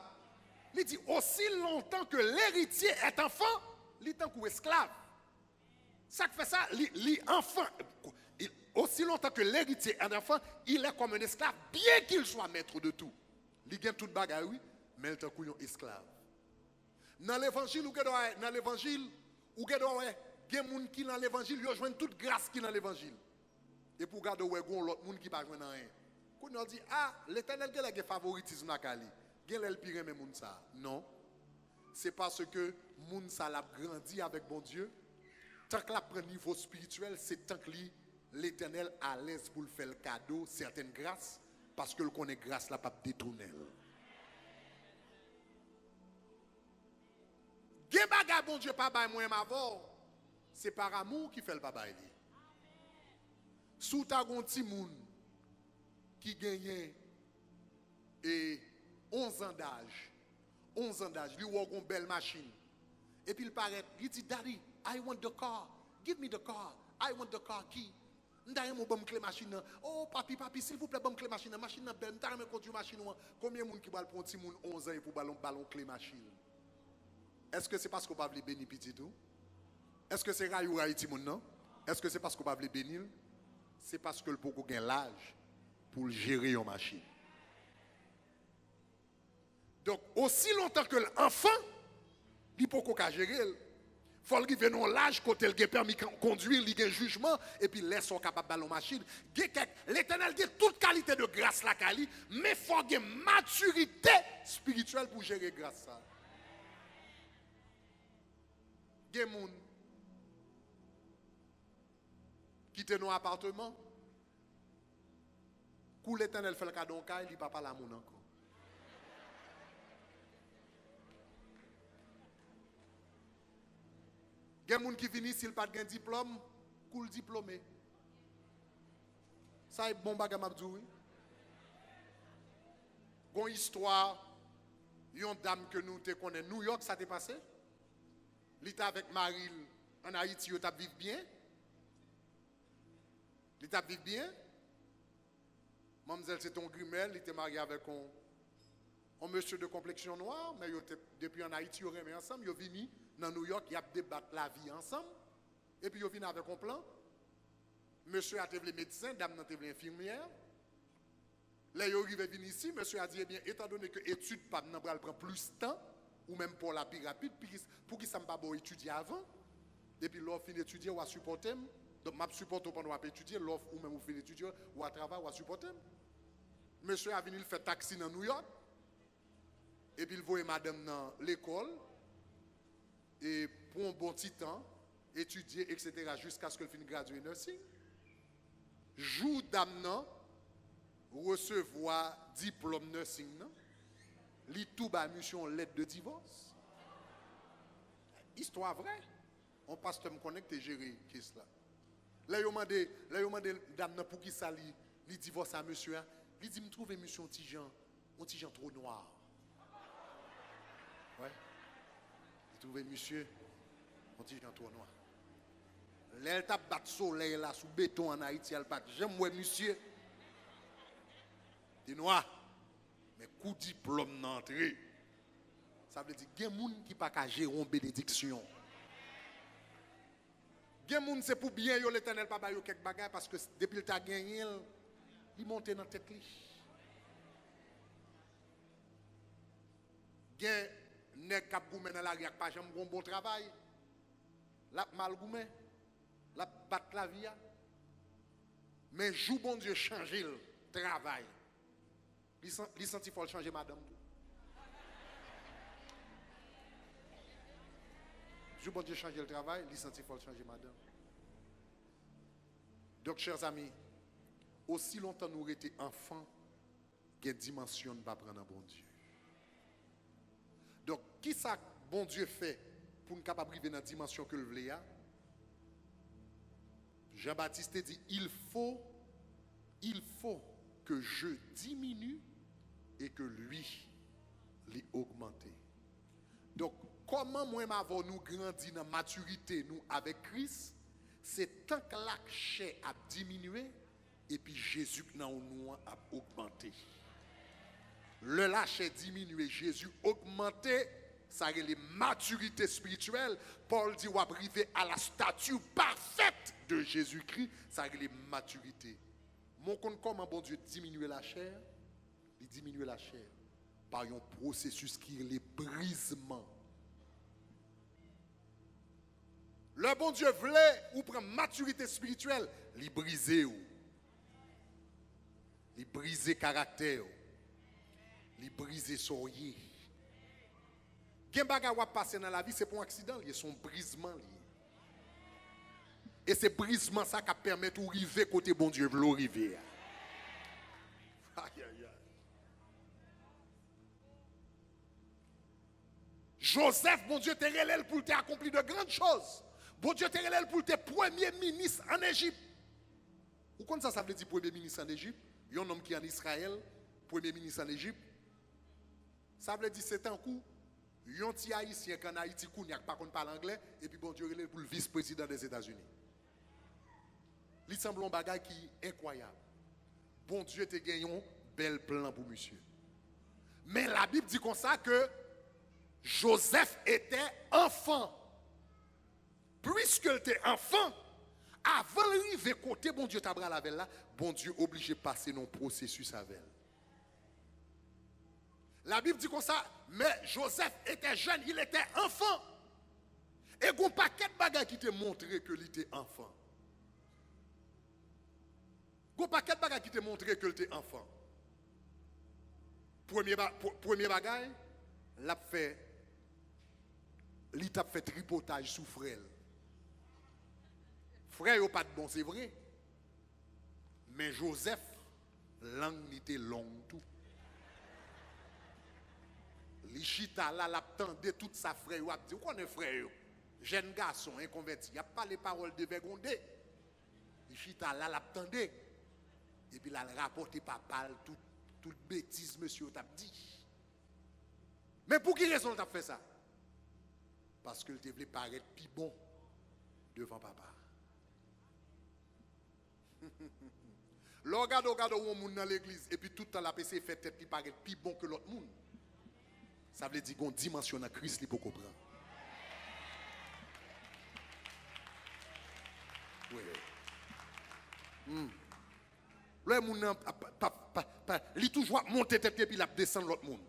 Li di, aussi longtemps que l'héritier est enfant, li tankou esklav. Sa k fè sa, li, li anfan. Il, aussi longtemps que l'héritier est enfant, il est comme un esclave, bien qu'il soit maître de tout. Li gen tout bagay, wi, men l tankou yon esklav. Nan levanjil, ou gen dwa wè, nan levanjil, ou gen dwa wè, gen moun ki nan levanjil, yo jwenn tout gras ki nan levanjil. Epi w gade, w wè, gen yon lòt moun ki pa jwenn anyen. Kounye a, w di, a, Letènèl genlè gen favoritism lakay li. Genlè l pi renmen moun sa a. Non. Se paske moun sa a l ap grandi avèk Bondye. Tank l ap pran nivo espirityèl, se tank li, Letènèl alèz pou l fè l kado sètèn gras, paske l konnen gras la p ap detounen l. Gen bagay Bondye pa bay mwen avè w, se par amour ki fè l pa bay li. Si w ta gen yon timoun ki genyen e onz an daj, onz an daj, li wè w gen yon bèl machin. Epi l parèt, li di, Daddy, I want the car. Give me the car. I want the car key. M ta renmen w ban m kle machin nan. Oh, papi, papi, silvouplè, ban m kle machin nan. Machin nan bèl. M ta renmen kondwi machin ou an. Konbyen moun ki pral pran yon timoun onz an epi w ba l yon, ba l yon kle machin? Èske se paske w pa vle beni pitit ou? Èske se rayi w rayi timoun nan? Èske se paske w pa vle beni l? Se paske l poko gen laj pou l jere yon machin. Donk, osi lontan ke l anfan, li poko ka jere l. Fò l rive nan yon laj kote l gen pèmi kon-, kondwi, li gen jijman, epi lè sa w kapab ba l yon machin. Gen kèk, Letènèl gen tout kalite de gras lakay li, men fò gen matirite espirityèl pou jere gras sa. Gen moun ki te nan yon apatman, kou Letènèl fè l kado yon kay, li pa pale a moun ankò. Gen moun ki vini, si l pa t gen diplòm, kou l diplome. Sa e bon bagay m ap di w, wi. Gon istwa, yon dam ke nou te konnen Nouyòk, sa te pase. Li t avèk mari l ann Ayiti, yo t ap viv byen. Li t ap viv byen. Manmzèl se te yon grimè, li te marye avèk yon, yon mesye de konpleksyon nwa, men yo te, depi ann Ayiti, yo renmen ansanm, yo vini nan Nouyòk, y ap debat lavi ansanm, epi yo vin avèk yon plan. Mesye a te vle medsen, dam nan te vle enfimyè. Lè yo rive vin isi, mesye a di, ebyen, etandone ke etid pa m nan pral pran plis tan, ou menm pa w la pi rapid, poukisa, poukisa m pa ba w etidye avan? Epi lè w fin etidye, w a sipòte m. Donk, m ap sipòte w pandan w ap etidye. Lè w, ou menm ou fin etidye, w a travay, w a sipòte m. Mesye a vini, l fè taksi nan Nouyòk. Epi l voye madanm nan lekòl. E pou yon bon ti tan, etidye, etsetera, jiskaske l fin gradye nursing. Jou dam nan resevwa diplòm nursing nan, li tou bay misye yon lèt de divòs. Istwa vrè. Yon pastè m konnen ki te jere kes la. Lè yo mande, lè yo mande dam nan poukisa li, li divòse a mesye a, li di, "M twouve misye yon ti jan, yon ti jan twò nwa." Wè. Li twouve misye yon ti jan twò nwa. Lè l t ap bat solèy la sou beton ann Ayiti a, l pa t janm wè misye. Te nwa. Men kou diplòm nan antre. Sa vle di, gen moun ki pa ka jere yon benediksyon. Gen moun, se pou byen yo, Letènèl pa ba yo kèk bagay, paske depi l ta genyen l, li monte nan tèt li. Gen nèg k ap goumen nan lari a k pa janm gen yon bon travay. L ap mal goumen. L ap bat lavi a. Men jou Bondye chanje l travay, li san-, li santi fò l chanje madanm tou. Jou Bondye chanje l travay, li santi fò l chanje madanm. Donk, chers amis, osi lontan nou rete anfan, gen dimansyon n pa pran nan Bondye. Donk, kisa Bondye fè pou n kapab rive nan dimansyon ke l vle a? Jan Batis te di, il faut, il faut que je diminue et que lui, li ogmante. Donk, kòman mwen m avè w nou grandi nan matirite nou avèk Kris, se tank lachè ap diminye, epi Jezi k nan nou an ap ogmante. Lè lachè diminye, Jezi ogmante, sa rele matirite espirityèl. Pòl di w ap rive à la stature parfaite de Jésus-Christ, sa rele matirite. Men w konn kòman Bondye diminye lachè? Li diminye lachè pa yon pwosesis ki rele brizman. Lè Bondye vle ou pran matirite espirityèl, li brize w. Li brize karaktè w. Li brize sa w ye. Gen bagay w ap pase nan lavi, se pa yon aksidan l ye, se yon brizman l ye. E se brizman sa k ap pèmèt ou rive kote Bondye vle w rive a. Ayayay. Jozèf, Bondye te rele l pou l te akonpli de grann choz. Bondye te rele l pou l te premye minis ann Ejip. Ou konn sa sa vle di premye minis ann Ejip? Yon nonm ki ann Izrayèl, premye minis ann Ejip. Sa vle di se tankou yon ti Ayisyen k ann Ayiti kounye a k pa konn pale anglè, epi Bondye rele l pou l vis prezidan dèzetazini. Li sanble yon bagay ki enkwayab. Bondye te gen yon bèl plan pou misye. Men Labib di konsa ke Joseph était enfant. Piske l te anfan, avan l rive kote Bondye ta pral avè l la, Bondye oblije pase nan yon pwosesis avè l. Labib di konsa, mais Joseph était jeune, il était enfant. E gon pakèt bagay ki te montre ke li te anfan. Gon pakèt bagay ki te montre ke l te anfan. Premye ba-, pr-, premye bagay, l ap fè, li t ap fè tripotaj sou frè l. Frè yo pa t bon, se vre. Men Jozèf, lang li te long tou. Li chita la, l ap tande tout sa frè yo ap di. Ou konnen frè yo, jèn gason, enkonvèti, y ap pale pawòl devègonde. Li chita la, l ap tande. Epi l al rapòte papa l tout, tout betiz mesye yo t ap di. Men pou ki rezon l t ap fè sa? Paske l te vle parèt pi bon devan papa. Lè w gade, w gade w yon moun nan legliz, epi tout tan l ap eseye fè tèt li parèt pi bon ke lòt moun, sa vle di gon dimansyon nan Kris li poko pran. Wi. Hmm. Lè moun nan pa, pa, pa, pa, li toujou ap monte tèt li epi l ap desann lòt moun.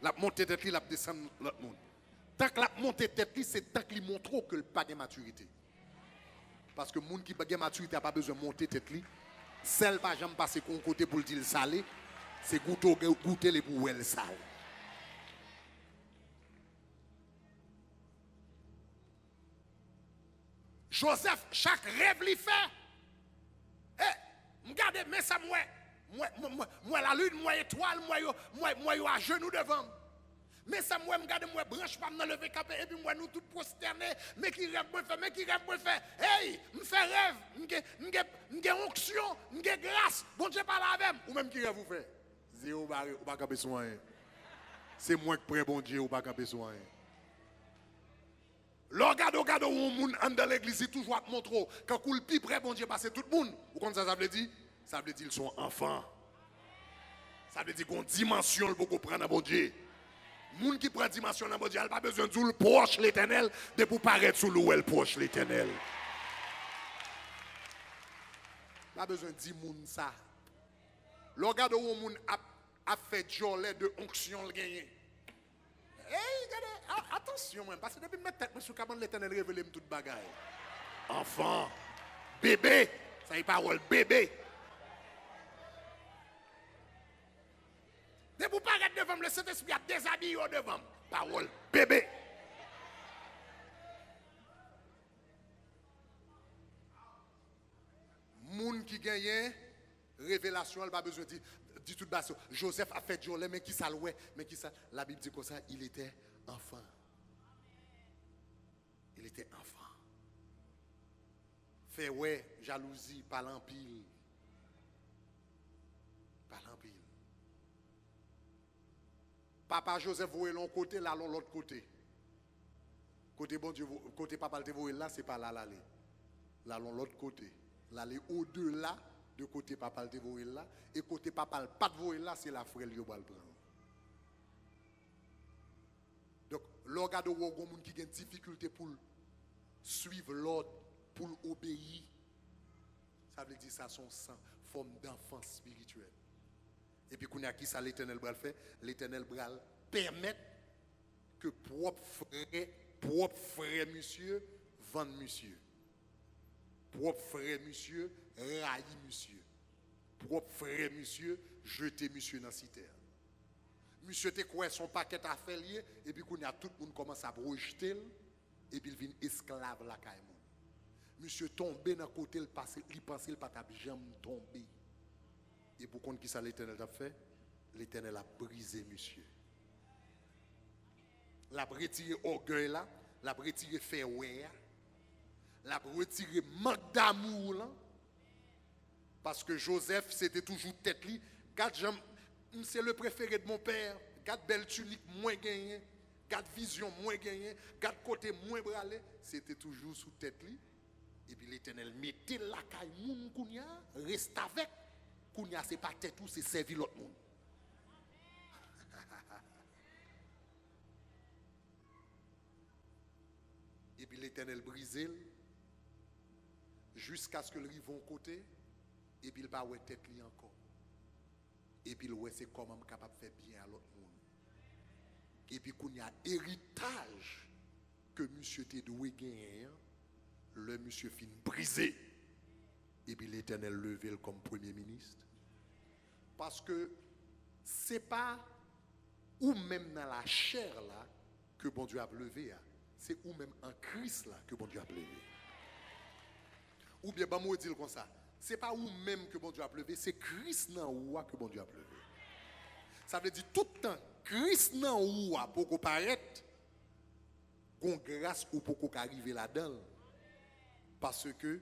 L ap monte tèt li, l ap desann lòt moun. Tank l ap monte tèt li, se tank li montre w ke l pa gen matirite. Paske moun ki gen matirite a pa bezwen monte tèt li. Sèl pa janm pase yon kote pou l di l sale. Se goute w goute l epi w wè l sal. Jozèf, chak rèv li fè, e, m gade, men sa m wè. M wè, m, m, m wè lalin, m wè etwal, m wè yo, m wè, m wè yo ajenou devan m. Men sa m wè, m gade, m wè branch pa m nan leve kanpe, epi m wè nou tout pwostène. Men ki rèv mwen fè, men ki rèv mwen fè. Hey, m fè rèv, m gen, m gen, m gen onksyon, m gen gras, Bondye pale avè m. Ou menm ki rèv ou fè? Zewo bare, ou pa kanpe sou anyen. Se mwen k prè Bondye, ou pa kanpe sou anyen. Lè w gade, w gade yon moun anndan legliz, li toujou ap montre w kankou l pi prè Bondye pase tout moun. Ou konn sa sa vle di? Sa vle di l se yon anfan. Sa vle di gon dimansyon l poko pran nan Bondye. Moun ki pran dimansyon nan Bondye a, l pa bezwen di w l pwòch Letènèl, depi w parèt sou li, w wè l pwòch Letènèl. Pa bezwen di moun sa. Lè w gade yon moun ap, ap fè djòlè de onksyon l genyen. Ey, gade, a-, atansyon mwen, paske depi m met tèt mwen sou kabann, Letènèl revele m tout bagay. Anfan, bebe, sa e pawòl bebe. Depi w parèt devan m, Lesentespri ap dezabiye w devan m. Pawòl bebe. Moun ki genyen revelasyon an, l pa bezwen di, di tout bagay. Jozèf ap fè djòlè, men ki sa l wè, men ki sa Labib di konsa, il était enfant. Il était enfant. Fè wè, jalouzi, pale anpil. Pale anpil. Papa Jozèf voye l yon kote, l al yon lòt kote. Kote Bondye vo-, kote papa l te voye l la, se pa la l ale. L al yon lòt kote. L ale odela de kote papa l te voye l la. E kote papa l pa t voye l la, se la frè l yo pral pran l. Donk, lè w gade w wè w gon moun ki gen difikilte pou l swiv lòd, pou l obeyi, sa vle di sa se yon san-, fòm danfans espirityèl. Epi kounye a, ki sa Letènèl pral fè? Letènèl pral pèmèt ke pwòp frè, pwòp frè misye vann misye. Pwòp frè misye rayi misye. Pwòp frè misye jete misye nan sitèn. Misye te kwè se yon pakèt afè l ye, epi kounye a tout moun kòmanse ap rejte l, epi l vin esklav lakay moun. Misye tonbe nan kote l pase, li panse l pa t ap janm tonbe. Epi w konn ki sa Letènèl t ap fè? Letènèl ap brize misye. L ap retire ògèy la, l ap retire fè wè a, l ap retire mank damou lan. Paske Jozèf, se te toujou tèt li. Gad jan m, m se le préféré de mon père. Gad bèl tinik mwen genyen. Gad vizyon mwen genyen. Gad kote mwen prale. Se te toujou sou tèt li. Epi Letènèl mete l lakay moun kounye a, restavèk. Kounye a, se pa tèt ou, se sèvi lòt moun. Epi Letènèl brize l, jiskaske l rive yon kote, epi l pa wè tèt li ankò. Epi l wè se kòman m kapab fè byen a lòt moun. Epi kounye a, eritaj ke misye te dwe genyen an, lè misye fin brize, epi Letènèl leve l kòm premye minis. Paske se pa ou menm nan lachè la ke Bondye ap leve a, se ou menm an Kris la ke Bondye ap leve. Oubyen, ban m redi l konsa, se pa ou menm ke Bondye ap leve, se Kris nan ou a ke Bondye ap leve. Sa vle di, tout tan Kris nan ou a poko parèt, gon gras ou poko ka rive ladan l. Paske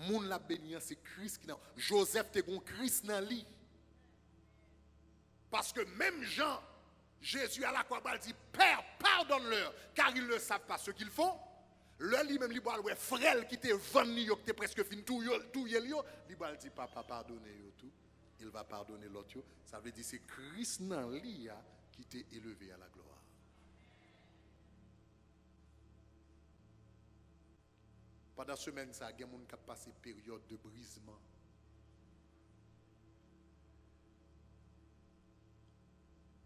moun l ap beni an, se Kris ki nan. Jozèf te gon Kris nan li. Paske menm jan Jezi a la kwa pral di, Père, pardonne-leur, car ils ne savent pas ce qu'ils font. Lè li menm li pral wè frè l ki te vann li yo, ki te prèske fin touye, touye l yo, li pral di, Papa, padone yo tou. Il va pardonner lòt yo. Sa vle di se Kris nan li a ki te eleve a la glwa. Pandan semèn sa, gen moun k ap pase peryòd de brizman.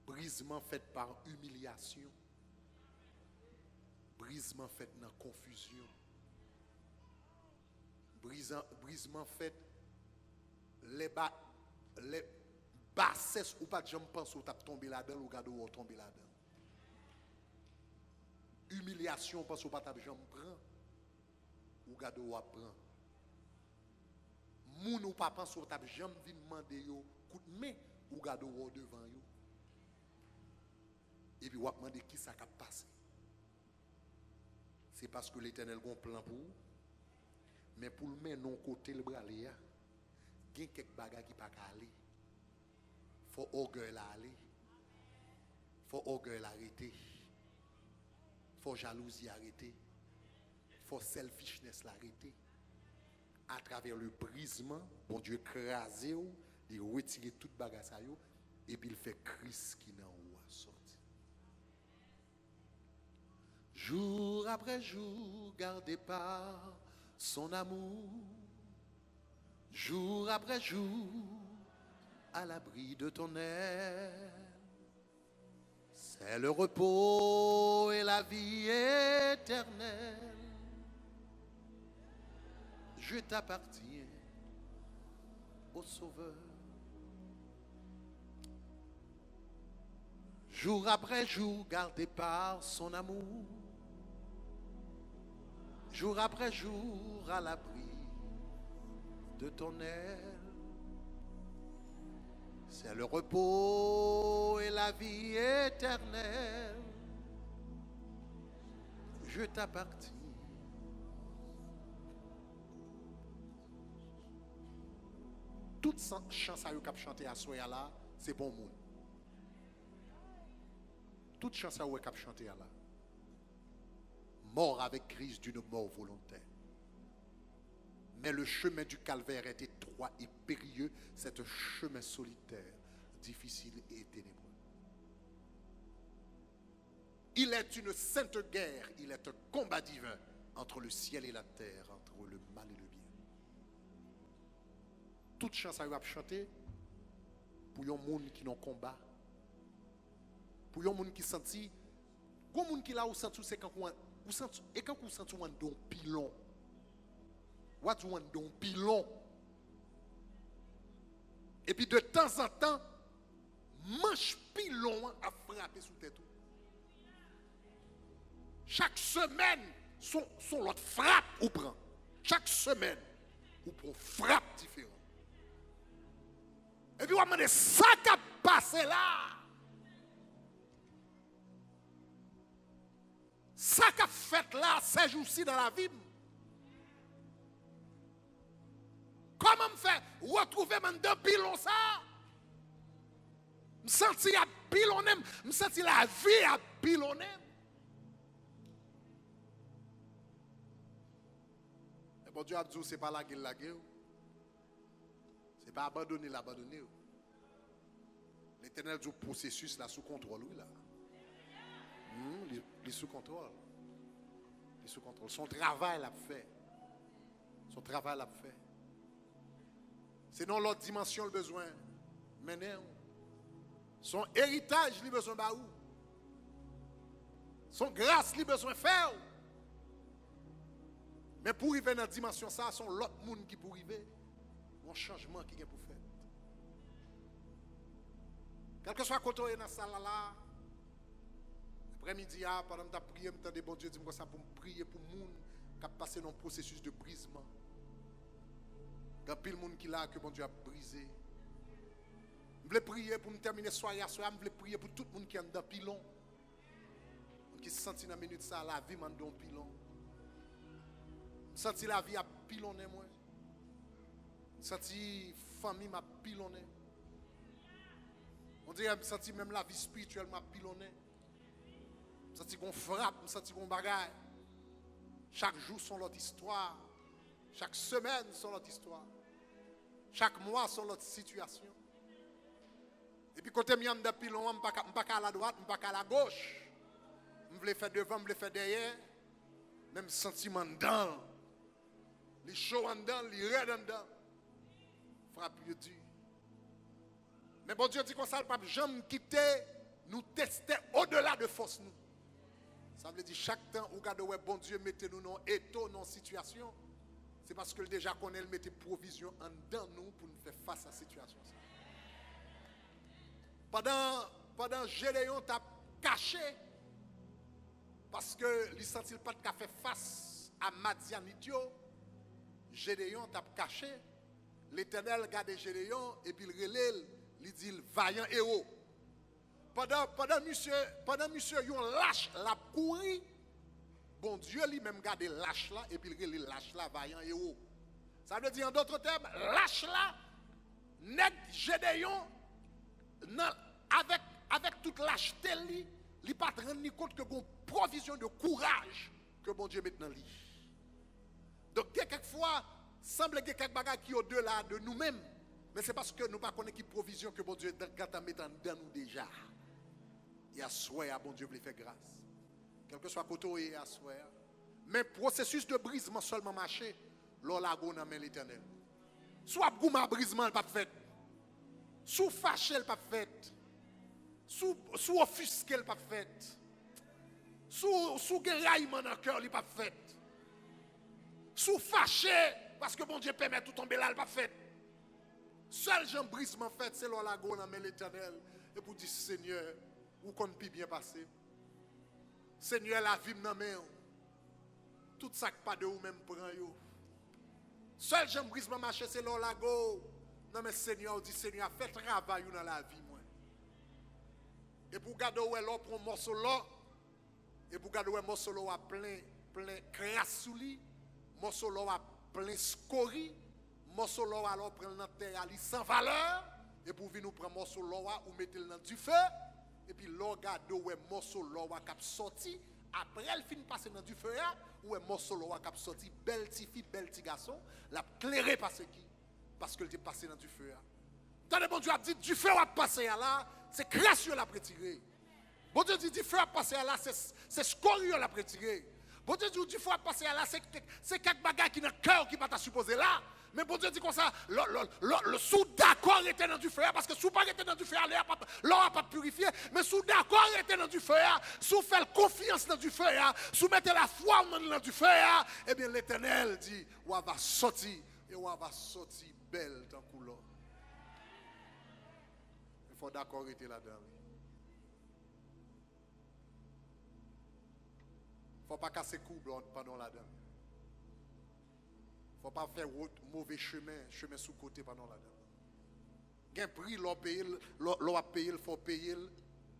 Brizman fèt pa imilyasyon. Brizman fèt nan konfizyon. Brizan-, brizman fèt lè ba-, lè basès ou pa t janm panse w t ap tonbe ladan l, ou gade w tonbe ladan l. Imilyasyon w panse w pa t ap janm pran, ou gade w ap pran. Moun ou pa panse w t ap janm vin mande yo kout men, ou gade w devan yo. Epi w ap mande kisa k ap pase. Se paske Letènèl gen yon plan pou ou, men pou l mennen w kote l prale a, gen kèk bagay ki pa ka ale. Fò ògèy la ale. Fò ògèy la rete. Fò jalouzi a rete. Fò selfishness la rete. Atravè le brisement, Bondye kraze w, li retire tout bagay sa yo, epi l fè Kris ki nan ou a sòti. Jour après jour, gardé par son amour, jour après jour, à l'abri de ton aile, c'est le repos et la vie éternelle. Je t'appartiens, ô Sauveur. Jour après jour, gardé par son amour, jour après jour, à l'abri de ton aile. C'est le repos et la vie éternelle. Je t'appartiens. Tout san- chan sa yo k ap chante aswè a la, se bon moun. Tout chan sa yo wè k ap chante a la. Mort avec Christ d'une mort volontaire. Mais le chemin du calvaire est étroit et périlleux, c'est un chemin solitaire, difficile et ténébreux. Il est une sainte guerre, il est un combat divin entre le ciel et la terre, entre le mal et le bien. Tout chan sa yo ap chante pou yon moun ki nan konba, pou yon moun ki santi, gon moun ki la ou santi w se kankou an- ou santi, e kankou w santi w anndan yon pilon. W a di w anndan yon pilon. Epi de tanzantan, manch pilon an ap frape sou tèt ou. Chak semèn, son, son lòt frap ou pran. Chak semèn, ou pran yon frap diferan. Epi w ap mande sa k ap pase la. Sa k ap fèt la, sèjousi nan lavi m. Kòman m fè retwouve m anndan pilon sa a? M santi y ap pilonnen m, m santi lavi ap pilonnen m. E Bondye ap di w se pa lage l lage w. Se pa abandone l abandone w. Letènèl di w pwosesis la sou kontwòl wi la. Hmm, li, li sou kontwòl. Li sou kontwòl. Se yon travay l ap fè. Se yon travay l ap fè. Se nan lòt dimansyon l bezwen mennen w. Se yon eritaj li bezwen ba ou. Se yon gras li bezwen fè w. Men pou w rive nan dimansyon sa, se yon lòt moun ki pou rive. Yon chanjman ki gen pou fèt. Kèlkeswa kote w ye nan sal la la, aprèmidi a, pandan m t ap priye, m tande Bondye di m konsa pou m priye pou moun k ap pase nan yon pwosesis de brizman. Gen anpil moun ki la ke Bondye ap brize. M vle priye pou m tèmine sware aswè a, m vle priye pou tout moun ki anndan pilon. Moun ki santi nan minit sa, lavi m anndan yon pilon. M santi lavi ap pilonnen mwen. M santi fanmi m ap pilonnen. On dirè m santi menm lavi espirityèl m ap pilonnen. M santi gon frap, m santi gon bagay. Chak jou se yon lòt istwa. Chak semèn se yon lòt istwa. Chak mwa se yon lòt sitiyasyon. Epi kote m ye anndan pilon an, m pa ka, m pa ka al adwat, m pa ka al agoch. M vle fè devan, m vle fè dèyè. Men m santi m anndan l. Li cho anndan l, li rèd anndan l. Frap yo di. Men Bondye di konsa, l p ap janm kite nou teste odela de fòs nou. Sa vle di, chak tan ou gade w wè Bondye mete nou nan yon eto, nan yon sitiyasyon, se paske l deja konnen l mete pwovizyon anndan nou pou n fè fas a sitiyasyon sa. Pandan, pandan Jedeyon t ap kache, paske li santi l pa t ka fè fas a Madyanit yo, Jedeyon t ap kache. Letènèl gade Jedeyon epi l rele l, li di l, vayan ewo. Pandan, pandan misye, pandan misye yon lach l ap kouri, Bondye li menm gade lach la epi l rele lach la vayan ewo. Sa vle di, an dòt tèm, lach la, nèg Jedeyon, nan, avèk, avèk tout lachte li, li pa t rann li kont ke gon pwovizyon de kouraj ke Bondye met nan li. Donk, gen kèk fwa, sanble gen kèk bagay ki odela de nou menm, men se paske nou pa konnen ki pwovizyon ke Bondye gentan met anndan nou deja. E aswè a, Bondye vle fè gras. Kèlkeswa kote w ye aswè a. Men pwosesis de brizman sèlman mache lè w lage w nan men Letènèl. Si w ap goumen a brizman, l p ap fèt. Si w fache, l p ap fèt. Si w, si w ofiske, l p ap fèt. Si w, si w gen rayman nan kè w, li p ap fèt. Si w fache paske Bondye pèmèt ou tonbe la, l p ap fèt. Sèl jan brizman fèt, se lè w lage w nan men Letènèl epi w di, Senyè, ou konn pi byen pase m. Senyè, lavi m nan men w. Tout sa k pa de ou menm, pran yo. Sèl jan brizman mache, se lè w lage w nan men Senyè a, w di, Senyè, fè travay ou nan lavi mwen. Epi w gade, w wè lè w pran yon mòso lò, epi w gade, w wè mòso lò a plen, plen kras sou li, mòso lò a plen skori, mòso lò a, lè w pran l nan tè a, li san valè, epi w vin ou pran mòso lò a, ou mete l nan dife, epi lè w gade, w wè mòso lò a k ap sòti, apre l fin pase nan dife a, ou wè mòso lò a k ap sòti, bèl tifi, bèl ti gason, l ap klere pase ki, paske l te pase nan dife a. Tande Bondye ap di, dife w ap pase a la, se kras yo l ap retire. Bondye di, dife w ap pase a la, se, se skori yo l ap retire. Bondye di w, dife w ap pase a la, se, se kèk bagay ki nan kè w ki pa ta sipoze la. Men Bondye di konsa, lò, lò, lò, lò, si w dakò rete nan dife a, paske si w pa rete nan dife a, lè a p ap, lò a p ap pirifye. Men si w dakò rete nan dife a, si w fè l konfyans nan dife a, si w mete lafwa w nan, nan dife a, ebyen, Letènèl di, w a va sòti, e w a va sòti bèl tankou lò. Men fò w dakò rete ladan l, wi. Fò w pa kase kou bò pandan w ladan l. Fò w pa fè wout, move chemen, chemen sou kote pandan w ladan l. Gen pri lè w peye l, lè, lè w ap peye l, fò w peye l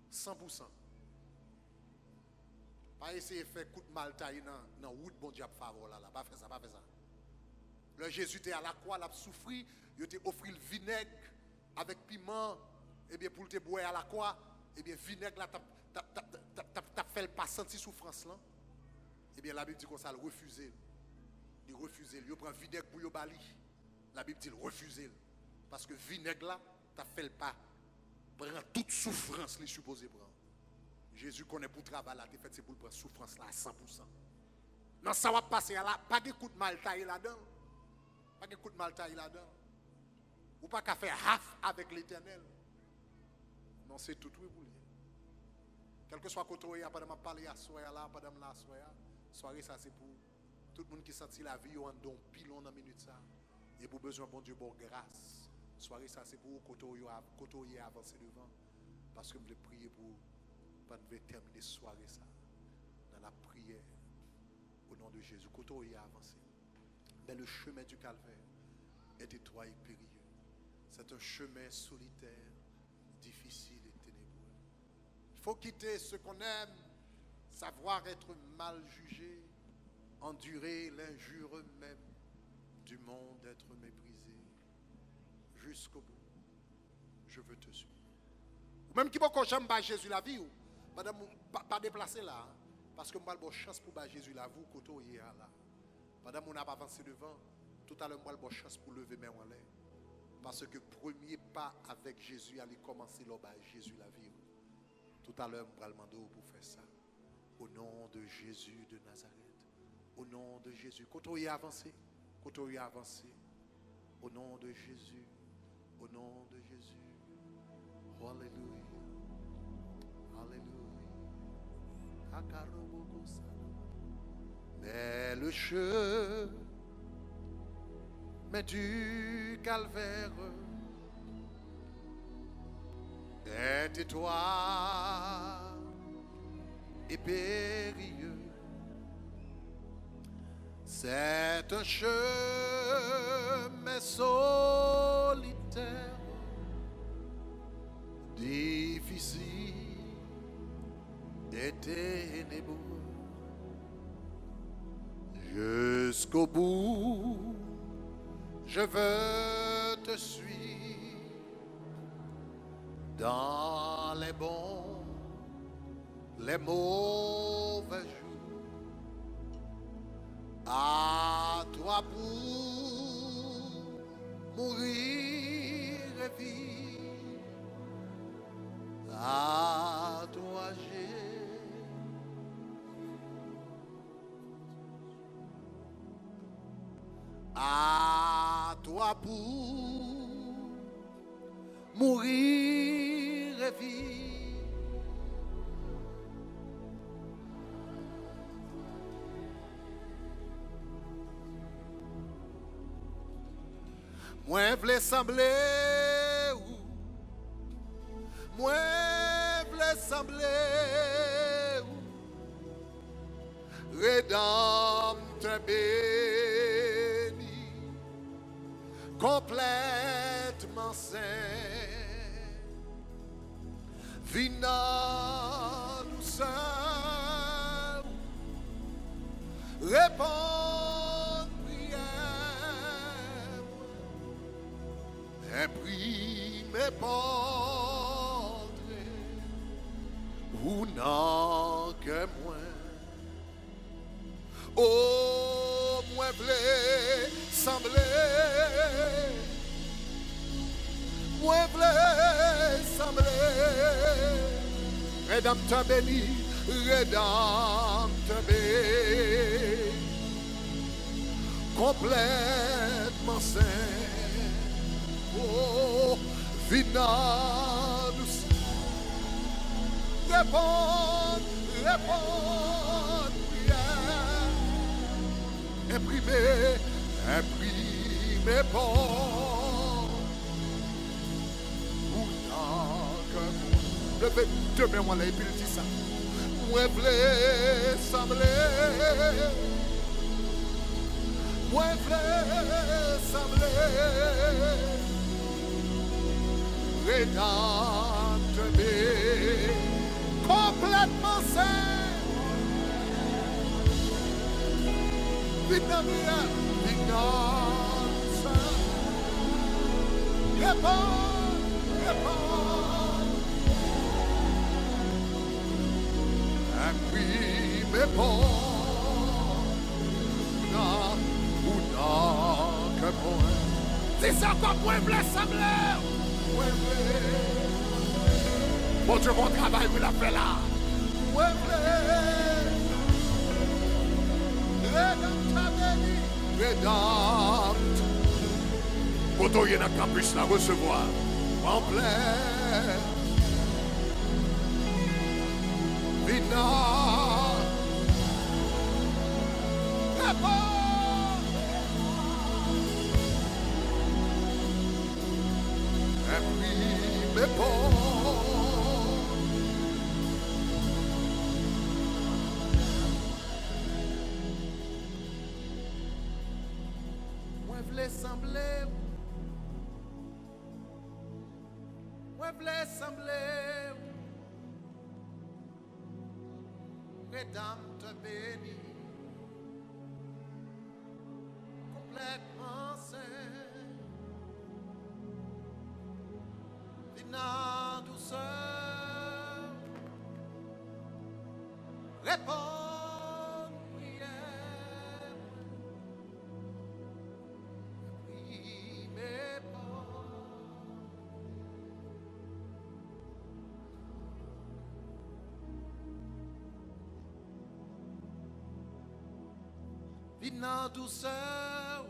san pou san. Pa eseye fè kout mal taye nan, nan wout Bondye ap fè avè w la, la. Pa fè sa, pa fè sa. Lè Jezi te alakwa, l ap soufri, yo te ofri l vinèg avèk piman, ebyen, pou l te bwè alakwa, ebyen, vinèg la t ap, t ap, t ap, t ap, t ap, t ap fè l pa santi soufrans lan. Ebyen, Labib di konsa, l refize l. Li refize l. Yo pran vinèg pou yo ba li. Labib di l refize l. Paske vinèg la t ap fè l pa pran tout soufrans li sipoze pran. Jezi konnen pou travay la te fèt, se pou l pran soufrans la a san pou san. Nan sa w ap pase a la, pa gen kout mal taye ladan l. Pa gen kout mal taye ladan l. Ou pa ka fè half avèk Letènèl. Non, se tout wi pou l ye. Kèlkeswa kote w ye a, pandan m ap pale aswè a la, pandan m la aswè a, sware sa se pou tout moun ki santi lavi yo anndan yon pilon nan minit sa, epi w bezwen Bondye ba w gras. Sware sa se pou ou, kote w yo a, kote w ye a, avanse devan. Paske m vle priye pou ou pandan m vle tèmine sware sa nan lapriyè. O non de Jezi, kote w ye a, avanse. Mais le chemin du calvaire est étroit et périlleux. C'est un chemin solitaire, difficile et ténébreux. Il faut quitter ce qu'on aime, savoir être mal jugé, endurer l'injure même du monde, être méprisé. Jusqu'au bout, je veux te suivre. Ou menm ki poko janm bay Jezi lavi w, pandan m, pa, pa deplase la, paske m pral ba w chans pou bay Jezi lavi w kote w ye a la. Pandan moun ap avanse devan, toutalè m pral ba w chans pou leve men w anlè. Paske premye pa avèk Jezi a, li kòmanse lè w bay Jezi lavi w. Toutalè m pral mande w pou fè sa. Au nom de Jésus de Nazareth. Au nom de Jésus. Kote w ye, avanse. Kote w ye, avanse. Au nom de Jésus. Au nom de Jésus. Alléluia. Alléluia. Akaroboko sana. Mais le chemin du calvaire est étroit et périlleux. C'est un chemin solitaire, difficile et ténébreux. Jusqu'au bout, je veux te suivre dans les bons, les mauvais jours. À toi pour mourir et vivre. À toi j'ai, à toi pour mourir et vivre. Mwen vle sanble ou. Mwen vle sanble ou. Redanmtè beni, konplètman sen. Vin nan dousè ou, reponn priyè mwen, enprime pòtre ou nan kè mwen. O, mwen vle sanble. Mwen vle sanble. Redanmtè beni, Redanmtè beni, konplètman sen. O, vin nan dous. Reponn, reponn priyè. Enprime, enprime pòtre ou nan kè mwen. Leve de men w anlè epi l di sa. Mwen vle sanble. Mwen vle sanble Redanmtè beni, konplètman sen. Vin nan priyè, vin nan dousè. Reponn, reponn. Enprime pòtre ou nan kè mwen. Di sa ankò, mwen vle sanble. Mwen vle. Bondye gon travay wi l ap fè la. Mwen vle. Redanmtè beni. Redanmtè. Kote w ye nan kanpis la, resevwa. Konplè. Vin nan. Enprime pòtre. Mwen vle sanble ou. Mwen vle sanble ou. Redanmtè beni, konplètman sen. Vin nan dousè, reponn priyè mwen. Enprime pòtre. Vin nan dousè ou.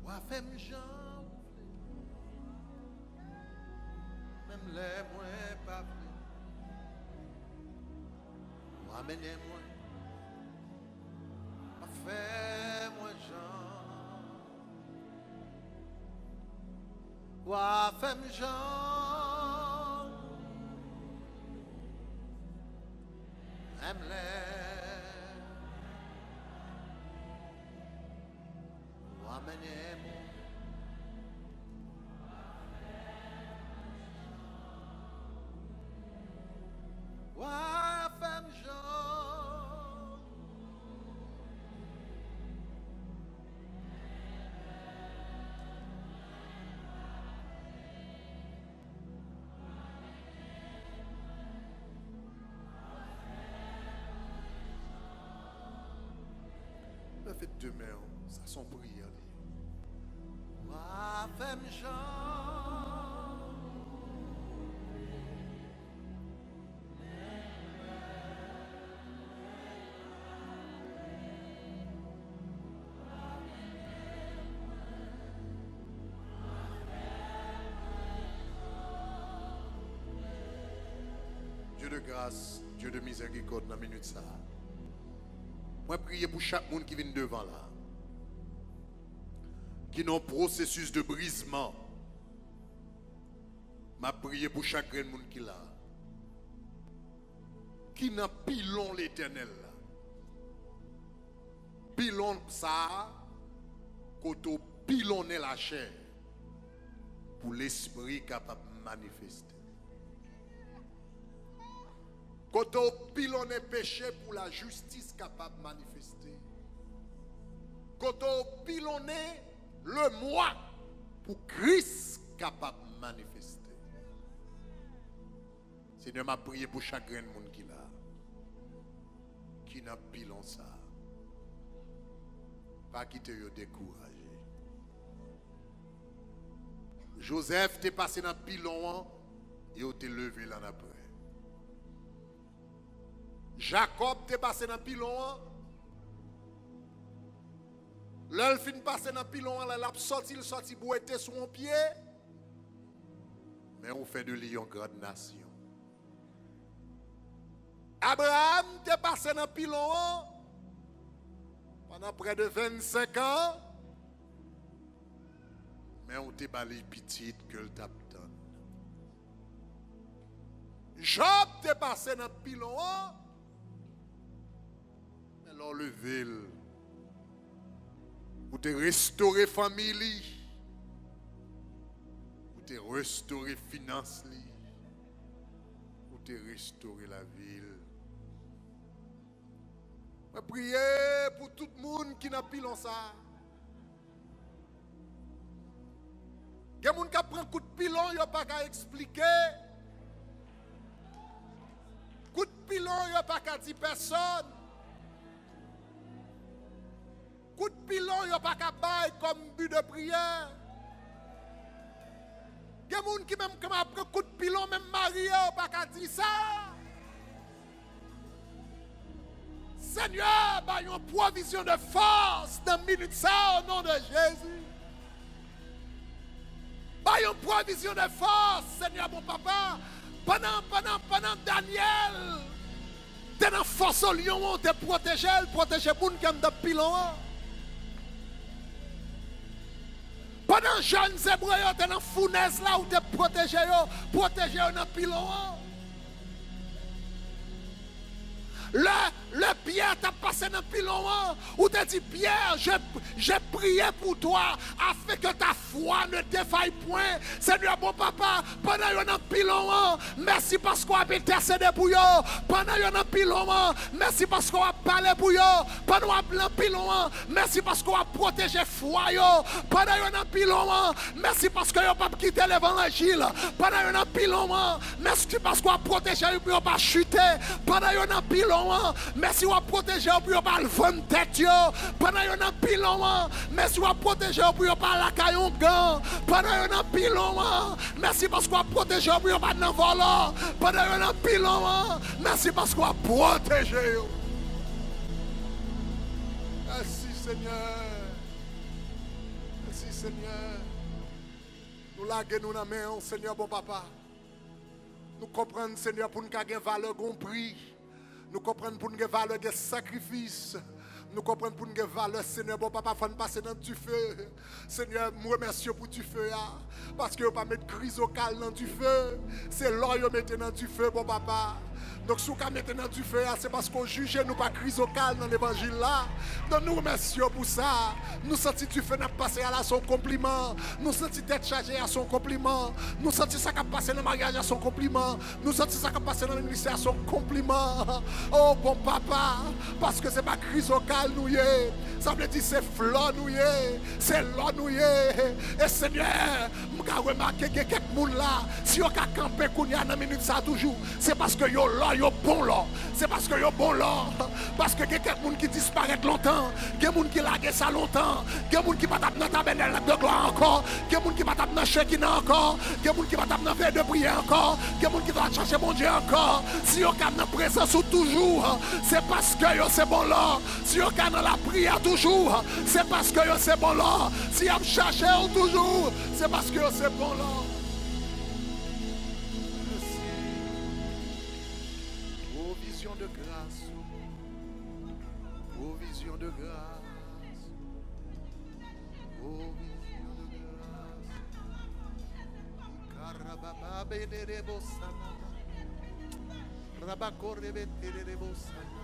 W a fè m jan ou vle, menm lè mwen pa vle. W a mennen mwen, w a fè mwen jan. Wa fè m jan, menm lè wa mennen mwen. Wa fè m jan. Leve de men w, sa se yon priyè li ye. Wa fè m jan. Dye de gras, Dye de mizèrikòd, nan minit sa a, mwen priye pou chak moun ki vin devan la, ki nan pwosesis de brizman. M ap priye pou chak grenn moun ki la, ki nan pilon Letènèl la. Pilon sa a, kote w pilonnen lachè pou Lespri kapab manifeste. Kote w pilonnen peche pou lajistis kapab manifeste. Kote w pilonnen lemwa pou Kris kapab manifeste. Senyè, m ap priye pou chak grenn moun ki la, ki nan pilon sa a. Pa kite yo dekouraje. Jozèf te pase nan pilon an, e yo te leve l annapre. Jakòb te pase nan pilon an. Lè l fin pase nan pilon an, lè l ap sòti, l sòti bwete sou yon pye. Men ou fè de li yon grann nasyon. Abraram te pase nan pilon an pandan prè de vennsenk an, men ou te ba li pitit ke l t ap tann. Jòb te pase nan pilon an, men lè w leve l, ou te restore fanmi li, ou te restore finans li, ou te restore lavi l. Mwen priye pou tout moun ki nan pilon sa a. Gen moun k ap pran kout pilon yo pa ka eksplike. Kout pilon yo pa ka di pèsonn. Kout pilon yo pa ka bay kòm bi de priyè. Gen moun ki menm kòman ap pran kout pilon, menm mari yo pa ka di sa. Senyè, bay yon pwovizyon de fòs nan minit sa, o non de Jezi. Bay yon pwovizyon de fòs, Senyè, bon papa. Pandan, pandan, pandan Danyèl te nan fòs lyon an, ou te pwoteje l, pwoteje moun ki anndan pilon an. Pandan jèn zebre yo te nan founèz la, ou te pwoteje yo, pwoteje yo nan pilon an. Lè, lè Pyè t ap pase nan pilon an, ou te di, Pierre, j'ai, j'ai prié pour toi, afin que ta foi ne défaille point. Senyè, bon papa, pandan yo nan pilon an, mèsi paske w ap entèsede pou yo. Pandan yo nan pilon an, mèsi paske w ap pale pou yo. Pandan w ap nan pilon an, mèsi paske w ap pwoteje fwa yo. Pandan yo nan pilon an, mèsi paske yo p ap kite levanjil. Pandan yo nan pilon an, mèsi paske w ap pwoteje yo pou yo pa chite. Pandan yo nan pilon an, mèsi w ap pwoteje yo pou yo pa vann tèt yo. Pandan yo nan pilon an, mèsi w ap pwoteje yo pou yo pa lakay ongan. Pandan yo nan pilon an, mèsi paske w ap pwoteje yo pou yo pa nan vòlò. Pandan yo nan pilon an, mèsi paske w ap pwoteje yo. Mèsi, Senyè. Mèsi, Senyè. Nou lage nou nan men w, Senyè, bon papa. Nou konprann, Senyè, pou n ka gen valè, gon pri. Nou konprann, pou n gen valè, gen sakrifis. Nou konprann pou n gen valè, Senyè, bon Papa, fò n pase nan dife. Senyè, m remèsye w pou dife a, paske yo pa met krizokal nan dife. Se lò yo mete nan dife, bon Papa. Donk, si w ka mete nan dife a, se paske w jije nou pa krizokal nan levanjil la. Donk, nou remèsye w pou sa. Nou santi dife n ap pase a la se yon konpliman. Nou santi tèt chaje a se yon konpliman. Nou santi sa k ap pase nan maryaj la se yon konpliman. Nou santi sa k ap pase nan ministè a se yon konpliman. O bon Papa, paske se pa krizokal nou ye. Sa vle di se flò nou ye, se lò nou ye. E Senyè, m ka remake gen kèk moun la, si yo ka kanpe kounye a nan minit sa a toujou, se paske yo lò, yo bon lò. Se paske yo bon lò. Paske gen kèk moun ki disparèt lontan, gen moun ki lage sa lontan, gen moun ki pa t ap nan tabènèl de glwa ankò, gen moun ki pa t ap nan Chekina ankò, gen moun ki pa t ap nan veye de priyè ankò, gen moun ki pa t ap chache Bondye ankò. Si yo ka nan prezans ou toujou, se paske yo se bon lò. Si yo ka nan lapriyè toujou, se paske yo se bon lò. Si y ap chache w toujou, se paske yo se bon lò. Mèsi. Pwovizyon de gras. Pwovizyon de gras. Pwovizyon de gras. Ikarababa benedebo sanama. Rabakorebeterebo sanama.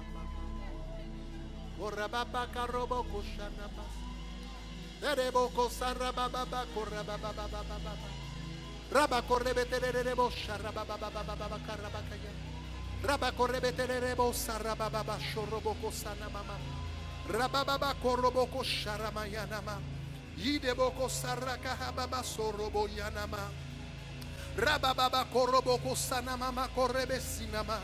Korababa karoboko shanama. Terebo kosarababa korababa. Rabakorebeterebo sharababa karabakaya. Rabakorebeterebo sarababa shoroboko sanamama. Rababa koroboko sharamayanama. Yideboko sarakahababa sorobo yanama. Rabababa koroboko sanamama korebe sinama.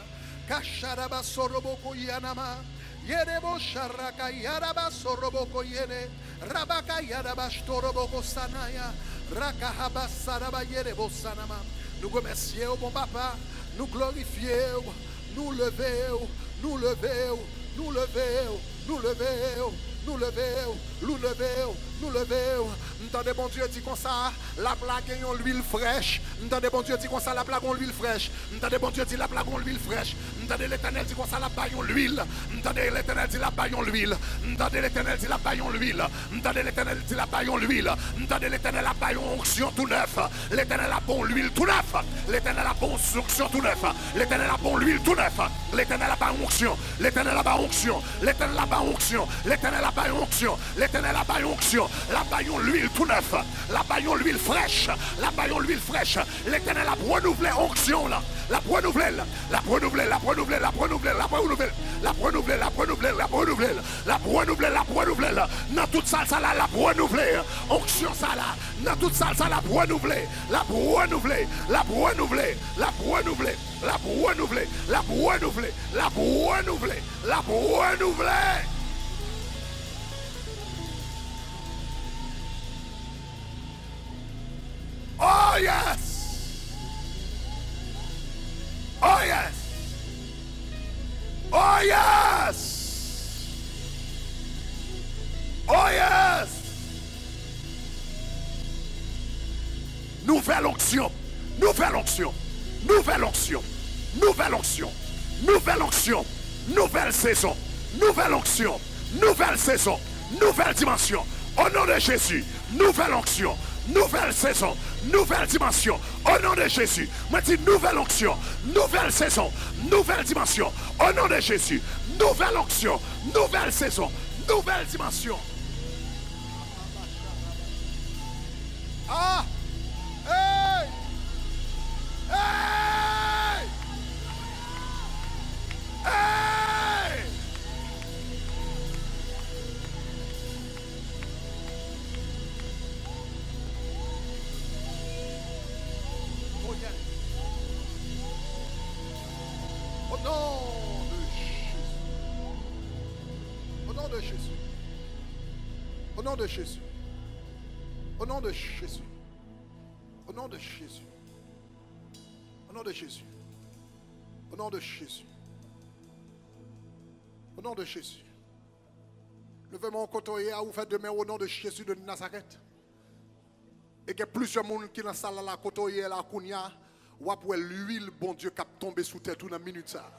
Kasharaba soroboko yanama. Yedebo sharaka yaraba soroboko yene. Rabaka yaraba shtoroboko sanaya. Rakahaba saraba yedebo sanama. Nou remèsye w, bon Papa. Nou glorifye w. Nou leve w. Nou leve w. Nou leve w. Nou leve w. Nou leve w. Nou leve w. Nou leve w. M tande Bondye di konsa, l ap lage yon lwil frèch. M tande Bondye di konsa, l ap lage yon lwil frèch. M tande Bondye di l ap lage yon lwil frèch. M tande Letènèl di konsa, l ap bay yon lwil. M tande Letènèl di l ap bay yon lwil. M tande Letènèl di l ap bay yon lwil. M tande Letènèl di l ap bay yon lwil. M tande Letènèl ap bay yon onksyon tou nèf. Letènèl ap ba w lwil tou nèf. Letènèl ap ba w onksyon tou nèf. Letènèl ap ba w lwil tou nèf. Letènèl ap bay onksyon. Letènèl ap bay onksyon. Letènèl ap bay onksyon. Letènèl ap bay onksyon. Letènèl ap bay onksyon. L ap bay yon lwil tou nèf. L ap bay yon lwil frèch. L ap bay yon lwil frèch. Letènèl ap renouvle onksyon w lan. L ap renouvle l. L ap renouvle l. L ap renouvle l. L ap renouvle l. L ap renouvle l. L ap renouvle l. L ap renouvle l. L ap renouvle l. L ap renouvle l. L ap renouvle l. Nan tout sal sa la, l ap renouvle onksyon sa la. Nan tout sal sa, l ap renouvle. L ap renouvle. L ap renouvle. L ap renouvle. L ap renouvle. L ap renouvle. L ap renouvle. L ap renouvle. Oh yes! Oh yes! Oh yes! Oh yes! Nouvèl onksyon! Nouvèl onksyon! Nouvèl onksyon! Nouvèl onksyon! Nouvèl onksyon! Nouvèl sezon! Nouvèl onksyon! Nouvèl sezon! Nouvèl dimansyon! O non de Jezi! Nouvèl onksyon, nouvèl sezon, nouvèl dimansyon. O non de Jezi, mwen di nouvèl onksyon, nouvèl sezon, nouvèl dimansyon. O non de Jezi, nouvèl onksyon, nouvèl sezon, nouvèl dimansyon. Ah! Hey! Hey! Hey! Oh, yeah. Au nom de Jésus. Au nom de Jésus. Au nom de Jésus. Au nom de Jésus. Au nom de Jésus. Au nom de Jésus. Au nom de Jésus. Au nom de Jésus. Leve men w kote w ye a, ouvè de men w, o non de Jezi de Nazarèt. E gen plizyè moun ki nan sal la, la kote w ye la kounye a, w ap wè lwil Bondye k ap tonbe sou tèt ou nan minit sa a.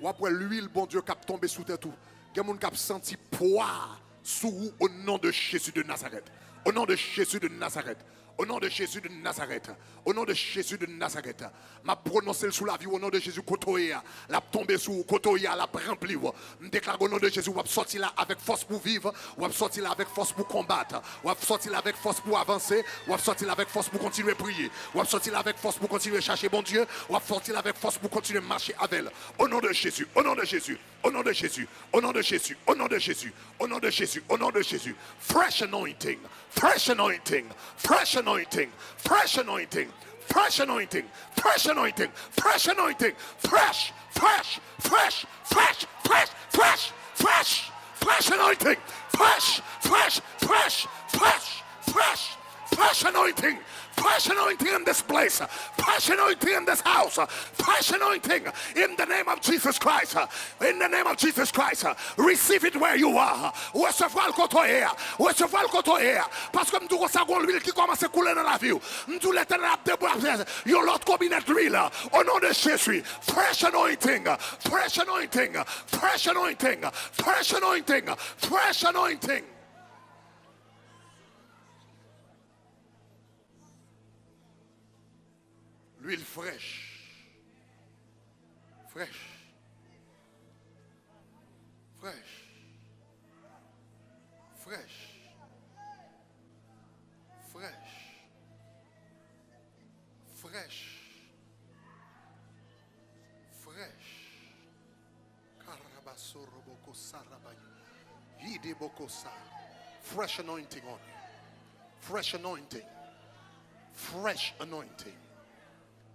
W ap wè lwil Bondye k ap tonbe sou tèt ou. Gen moun k ap santi pwa sou ou, o non de Jezi de Nazarèt. O non de Jezi de Nazarèt. O non de Jezi de Nazarèt. O non de Jezi de Nazarèt. M ap pwononse l sou lavi w, o non de Jezi, kote w ye a. L ap tonbe sou ou, kote w ye a, l ap ranpli w. M deklare o non de Jezi, w ap sòti la avèk fòs pou viv, w ap sòti la avèk fòs pou konbat, w ap sòti la avèk fòs pou avanse, w ap sòti la avèk fòs pou kontinye priye, w ap sòti la avèk fòs pou kontinye chache Bondye, w ap sòti la avèk fòs pou kontinye mache avè l. O non de Jezi, o non de Jezi. O non de Jezi, o non de Jezi, o non de Jezi, o non de Jezi, o non de Jezi. Fresh anointing, fresh anointing, fresh anointing, fresh anointing, fresh anointing, fresh anointing, fresh anointing, fresh, fresh, fresh, fresh, fresh, fresh, fresh, fresh anointing, fresh, fresh, fresh, fresh, fresh, fresh anointing, fresh anointing in this place, fresh anointing in this house, fresh anointing in the name of Jesus Christ. In the name of Jesus Christ, receive it where you are. Resevwa l kote w ye a. Resevwa l kote w ye a. Paske m di w konsa, gon lwil ki kòmanse koule nan lavi w. M di w Letènèl ap debwazè yon lòt kabinè lwil. O non de Jezi. Fresh anointing. Fresh anointing. Fresh anointing. Fresh anointing. Fresh anointing. Lwil frèch. Frèch. Frèch. Frèch. Frèch. Frèch. Frèch. Karabasorobokosarabaya. Yidebokosa. Fresh anointing on you. Fresh anointing. Fresh anointing.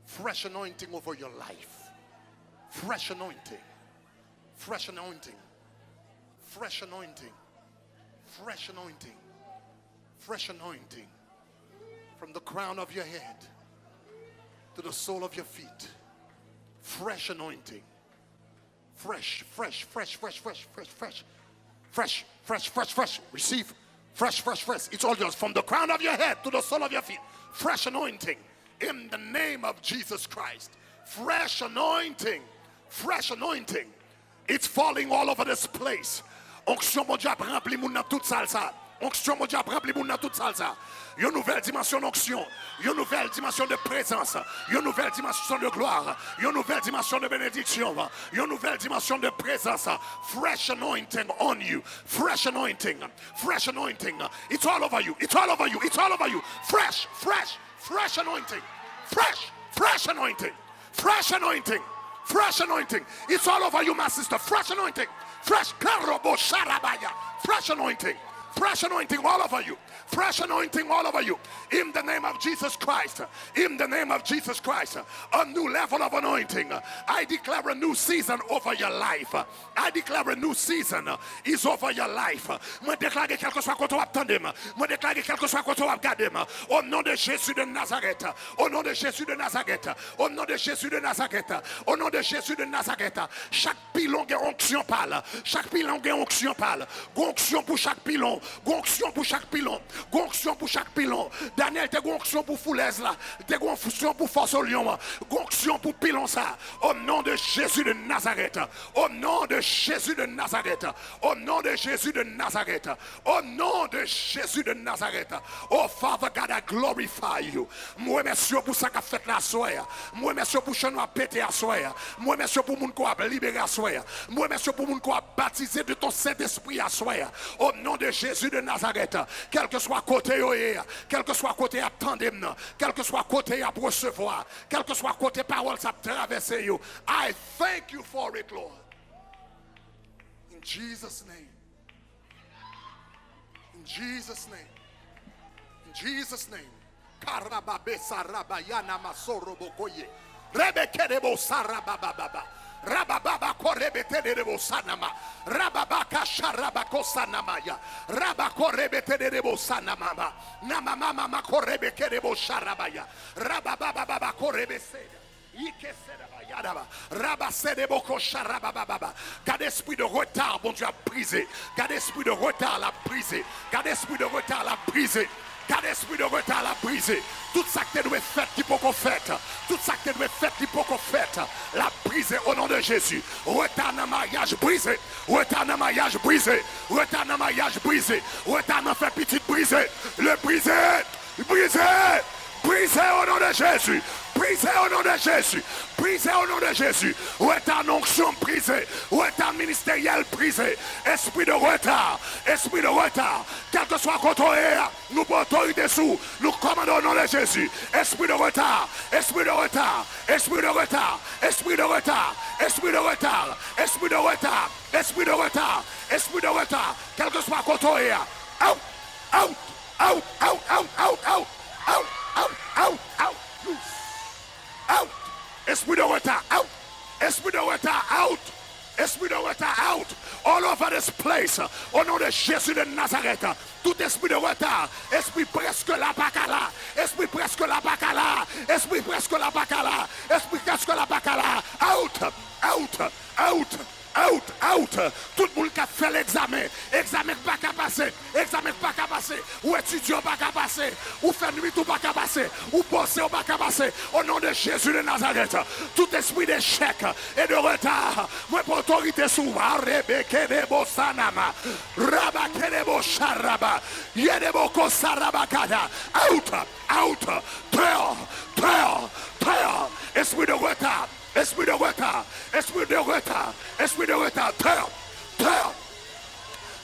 Fresh anointing over your life. Fresh anointing. Fresh anointing. Fresh anointing. Fresh anointing. Fresh anointing. From the crown of your head to the sole of your feet. Fresh anointing. Fresh, fresh, fresh, fresh, fresh, fresh, fresh. Fresh, fresh, fresh, fresh. Receive. Fresh, fresh, fresh. It's all yours. From the crown of your head to the sole of your feet. Fresh anointing. In the name of Jesus Christ. Fresh anointing. Fresh anointing. It's falling all over this place. Onksyon Bondye ap ranpli moun nan tout sal sa. Onksyon Bondye ap ranpli moun nan tout sal sa. Yon nouvèl dimansyon d'onction. Yon nouvèl dimansyon de prezans. Yon nouvèl dimansyon de glwa. Yon nouvèl dimansyon de benediksyon. Yon nouvèl dimansyon de prezans. Fresh anointing on you. Fresh anointing. Fresh anointing. It's all over you. It's all over you. It's all over you. Fresh, fresh, fresh anointing. Fresh, fresh anointing. Fresh anointing. Fresh anointing. It's all over you, my sister. Fresh anointing. Fresh karobo sharabaya. Fresh anointing. Fresh anointing all over you. Fresh anointing all over you. In the name of Jesus Christ. In the name of Jesus Christ. A new level of anointing. I declare a new season over your life. I declare a new season is over your life. Mwen deklare kèlkeswa kote w ap tande m. Mwen deklare kèlkeswa kote w ap gade m. O non de Jezi de Nazarèt. O non de Jezi de Nazarèt. O non de Jezi de Nazarèt. O non de Jezi de Nazarèt. Chak pilon gen onksyon pa l. Chak pilon gen onksyon pa l. Gon onksyon pou chak pilon. Gon onksyon pou chak pilon. Gon onksyon pou chak pilon. Daniel te gon onksyon pou foulèz la. Li te gon onksyon pou fòs o lyon an. Gon onksyon pou pilon sa. O non de Jezi de Nazarèt. O non de Jezi de Nazarèt. O non de Jezi de Nazarèt. O non de Jezi de Nazarèt. Oh, Father God, I glorify you. M remèsye w pou sa k ap fèt la aswè a. M remèsye w pou chan nou ap pete aswè a. M remèsye w pou moun ke w ap libere aswè a. M remèsye w pou moun ke w ap batize de ton Sentespri aswè a. O non de Jezi de Nazarèt. Kèlkeswa kote yo ye a, kèlkeswa kote y ap tande m nan, kèlkeswa kote y ap resevwa, kèlkeswa kote pawòl sa ap travèse yo. I thank you for it, Lord. In Jesus' name. In Jesus' name. In Jesus' name. Karababesa rabayana masorobokoye. Rebekedebo sarabababa. Rabababa korebetedebo sanama. Rababaka sharabako sanamaya. Rabakorebetedebo sanamama. Namamama korebekedebo sharabaya. Rabababa korebeseda. Ikesedabayadaba. Rabasedebokosharabababa. Gade espri de reta, Bondye ap brize. Gade espri de reta, l ap brize. Gade espri de reta, l ap brize. Gade espri de reta la brize. Tout sa k te dwe fèt ki poko fèt. Tout sa k te dwe fèt ki poko fèt. La brize o non de Jezi. Reta nan maryaj brize. Reta nan maryaj brize. Reta nan maryaj brize. Reta nan fè pitit brize. Le brize. Brize. Brize o non de Jezi. Brize o non de Jezi. Brize o non de Jezi. Reta nan onksyon brize. Reta ministeryèl brize. Espri de reta. Espri de reta. Kèlkeswa kote w ye a. Nou pran otorite sou, nou kòmande o non de Jezi. Espri de reta, espri de reta, espri de reta, espri de reta, espri de reta, espri de reta, espri de reta, espri de reta, kèlkeswa kote w ye a. Out, out, out, out, out, out, out, out, out, out, out, loose. Out! Espri de reta, out! Espri de reta, out! Espri de reta, out! All over this place. O non de Jezi de Nazarèt. Tout espri de reta, espri prèske la pa ka la. Espri prèske la pa ka la. Espri prèske la pa ka la. Espri prèske la pa ka la. Out! Out! Out! Out, out! Tout moun k ap fè egzamen, egzamen k pa ka pase, egzamen k pa ka pase, ou etidye w pa ka pase, ou fè nwit ou pa ka pase, ou bose w pa ka pase. O non de Jezi de Nazarèt, tout espri de chèk e de reta, mwen pran otorite sou ou. Arebekedebo sanama, rabakedebo sharaba, yedebo kosarabakada. Out, out, deyò, deyò, deyò, espri de reta, espri de reta, espri de reta, espri de reta, deyò, deyò,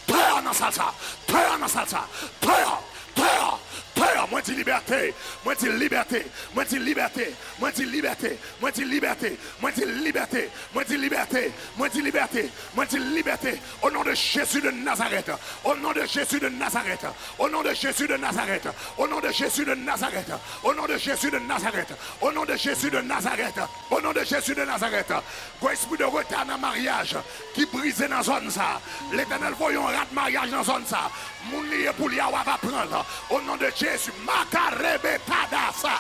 deyò nan sal sa, deyò nan sal sa, deyò, deyò, deyò, mwen di libète, mwen di libète, mwen di libète, mwen di libète, mwen di libète, mwen di libète, mwen di libète, mwen di libète, mwen di libète, o non de Jezi de Nazarèt, o non de Jezi de Nazarèt, o non de Jezi de Nazarèt, o non de Jezi de Nazarèt, o non de Jezi de Nazarèt, o non de Jezi de Nazarèt, o non de Jezi de Nazarèt. Gwo espri de reta nan maryaj ki brize nan zòn sa. Letènèl voye yon rad maryaj nan zòn sa. Moun li ye pou li a, w ava pran l. O non de Jezi, makarebetadasa.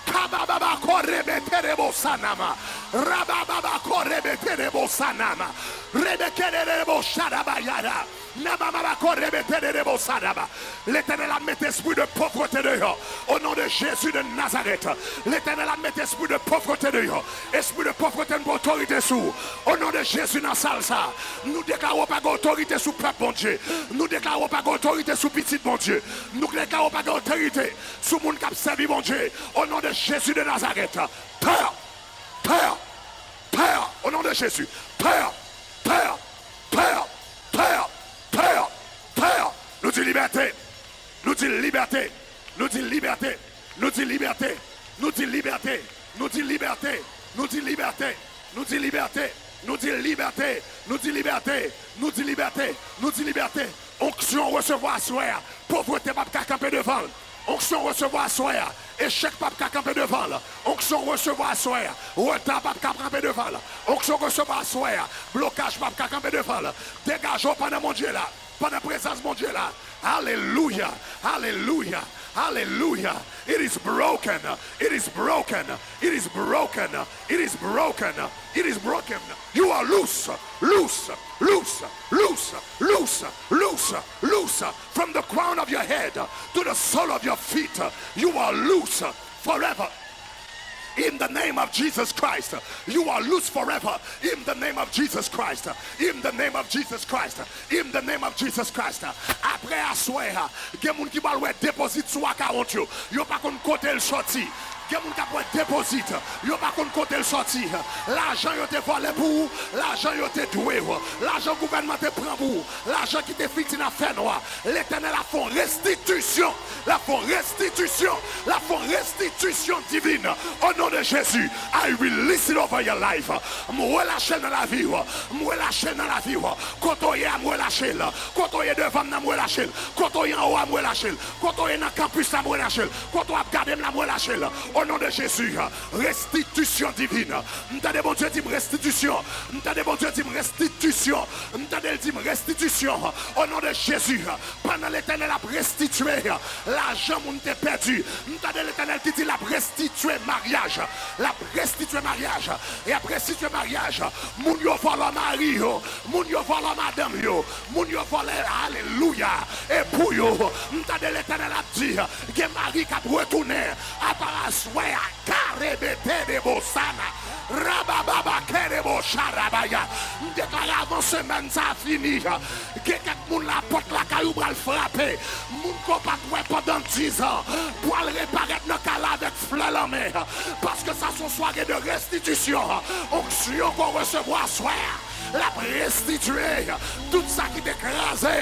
Kabababa korebeterebo sanama. Rabababa korebeterebo sanama. Rebekerebo shadabayada. Nabamaba korebeterebo sanama. Letènèl ap mete espri de povrete deyò. O non de Jezi de Nazarèt. Letènèl ap mete espri de povrete deyò. Espri de povrete, nou pran otorite sou ou. O non de Jezi nan sal sa. Nou deklare w pa gen otorite sou pèp Bondye. Nou deklare w pa gen otorite sou pitit Bondye. Nou deklare w pa gen otorite sou moun k ap sèvi Bondye. O non de Jezi de Nazarèt. Deyò! Deyò! Deyò! O non de Jezi! Deyò! Deyò! Deyò! Deyò! Deyò! Deyò! Nou di libète! Nou di libète! Nou di libète! Nou di libète! Nou di libète! Nou di libète! Nou di libète! Nou di libète! Nou di libète! Nou di libète! Nou di libète! Nou di libète! Onksyon resevwa aswè a, povrete p ap ka kanpe devan l. Onksyon resevwa aswè a, echèk p ap ka kanpe devan l. Onksyon resevwa aswè a, reta p ap ka kanpe devan l. Onksyon resevwa aswè a, blokaj p ap ka kanpe devan l. Degaje w pandan Bondye la, pandan prezans Bondye la. Alelouya, alelouya, alelouya. It is broken, it is broken, it is broken, it is broken, it is broken. You are loose, loose, loose, loose, loose, loose, loose. From the crown of your head to the sole of your feet, you are loose forever. In the name of Jesus Christ, you are loose forever. In the name of Jesus Christ, in the name of Jesus Christ, in the name of Jesus Christ. Apre aswè a, gen moun ki pral wè depozit sou akawont yo. Yo pa konn kote l soti. Gen moun k ap wè depozit, yo pa konn kote l soti. Lajan yo te vòlè pou ou, lajan yo te dwe w, lajan gouvènman te pran pou ou, lajan ki te fiti nan fènwa. Letènèl ap fè yon restitisyon, l ap fè yon restitisyon, l ap fè yon restitisyon divin. O non de Jezi, I release it over your life. M relache l nan lavi w, m relache l nan lavi w. Kote w ye a, m relache l. Kote w ye devan m nan, m relache l. Kote w ye anwo a, m relache l. Kote w ye nan kanpis la, m relache l. Kote w ap gade m la, m relache l. O non de Jezi, restitisyon divin. M tande Bondye di m restitisyon. M tande Bondye di m restitisyon. M tande l di m restitisyon. O non de Jezi, pandan Letènèl ap restitye lajan moun te pèdi, m tande Letènèl ki di l ap restitye maryaj. L ap restitye maryaj. E ap restitye maryaj. Moun yo vòlò mari yo. Moun yo vòlò madanm yo. Moun yo vòlò, alelouya. E pou yo, m tande Letènèl ap di, gen mari k ap retounen. Apa aswè a, karebete de bosana. Rabababa kerebo charabaya. M deklare avan semèn sa a fini. Gen kèk moun lapòt lakay ou pral frape. Moun ke w pa t wè pandan dizan pral reparèt nan kay la avèk flè lan men. Paske sa se yon sware de restitisyon. Onksyon ke w resevwa aswè a, l ap restitye tout sa ki te kraze.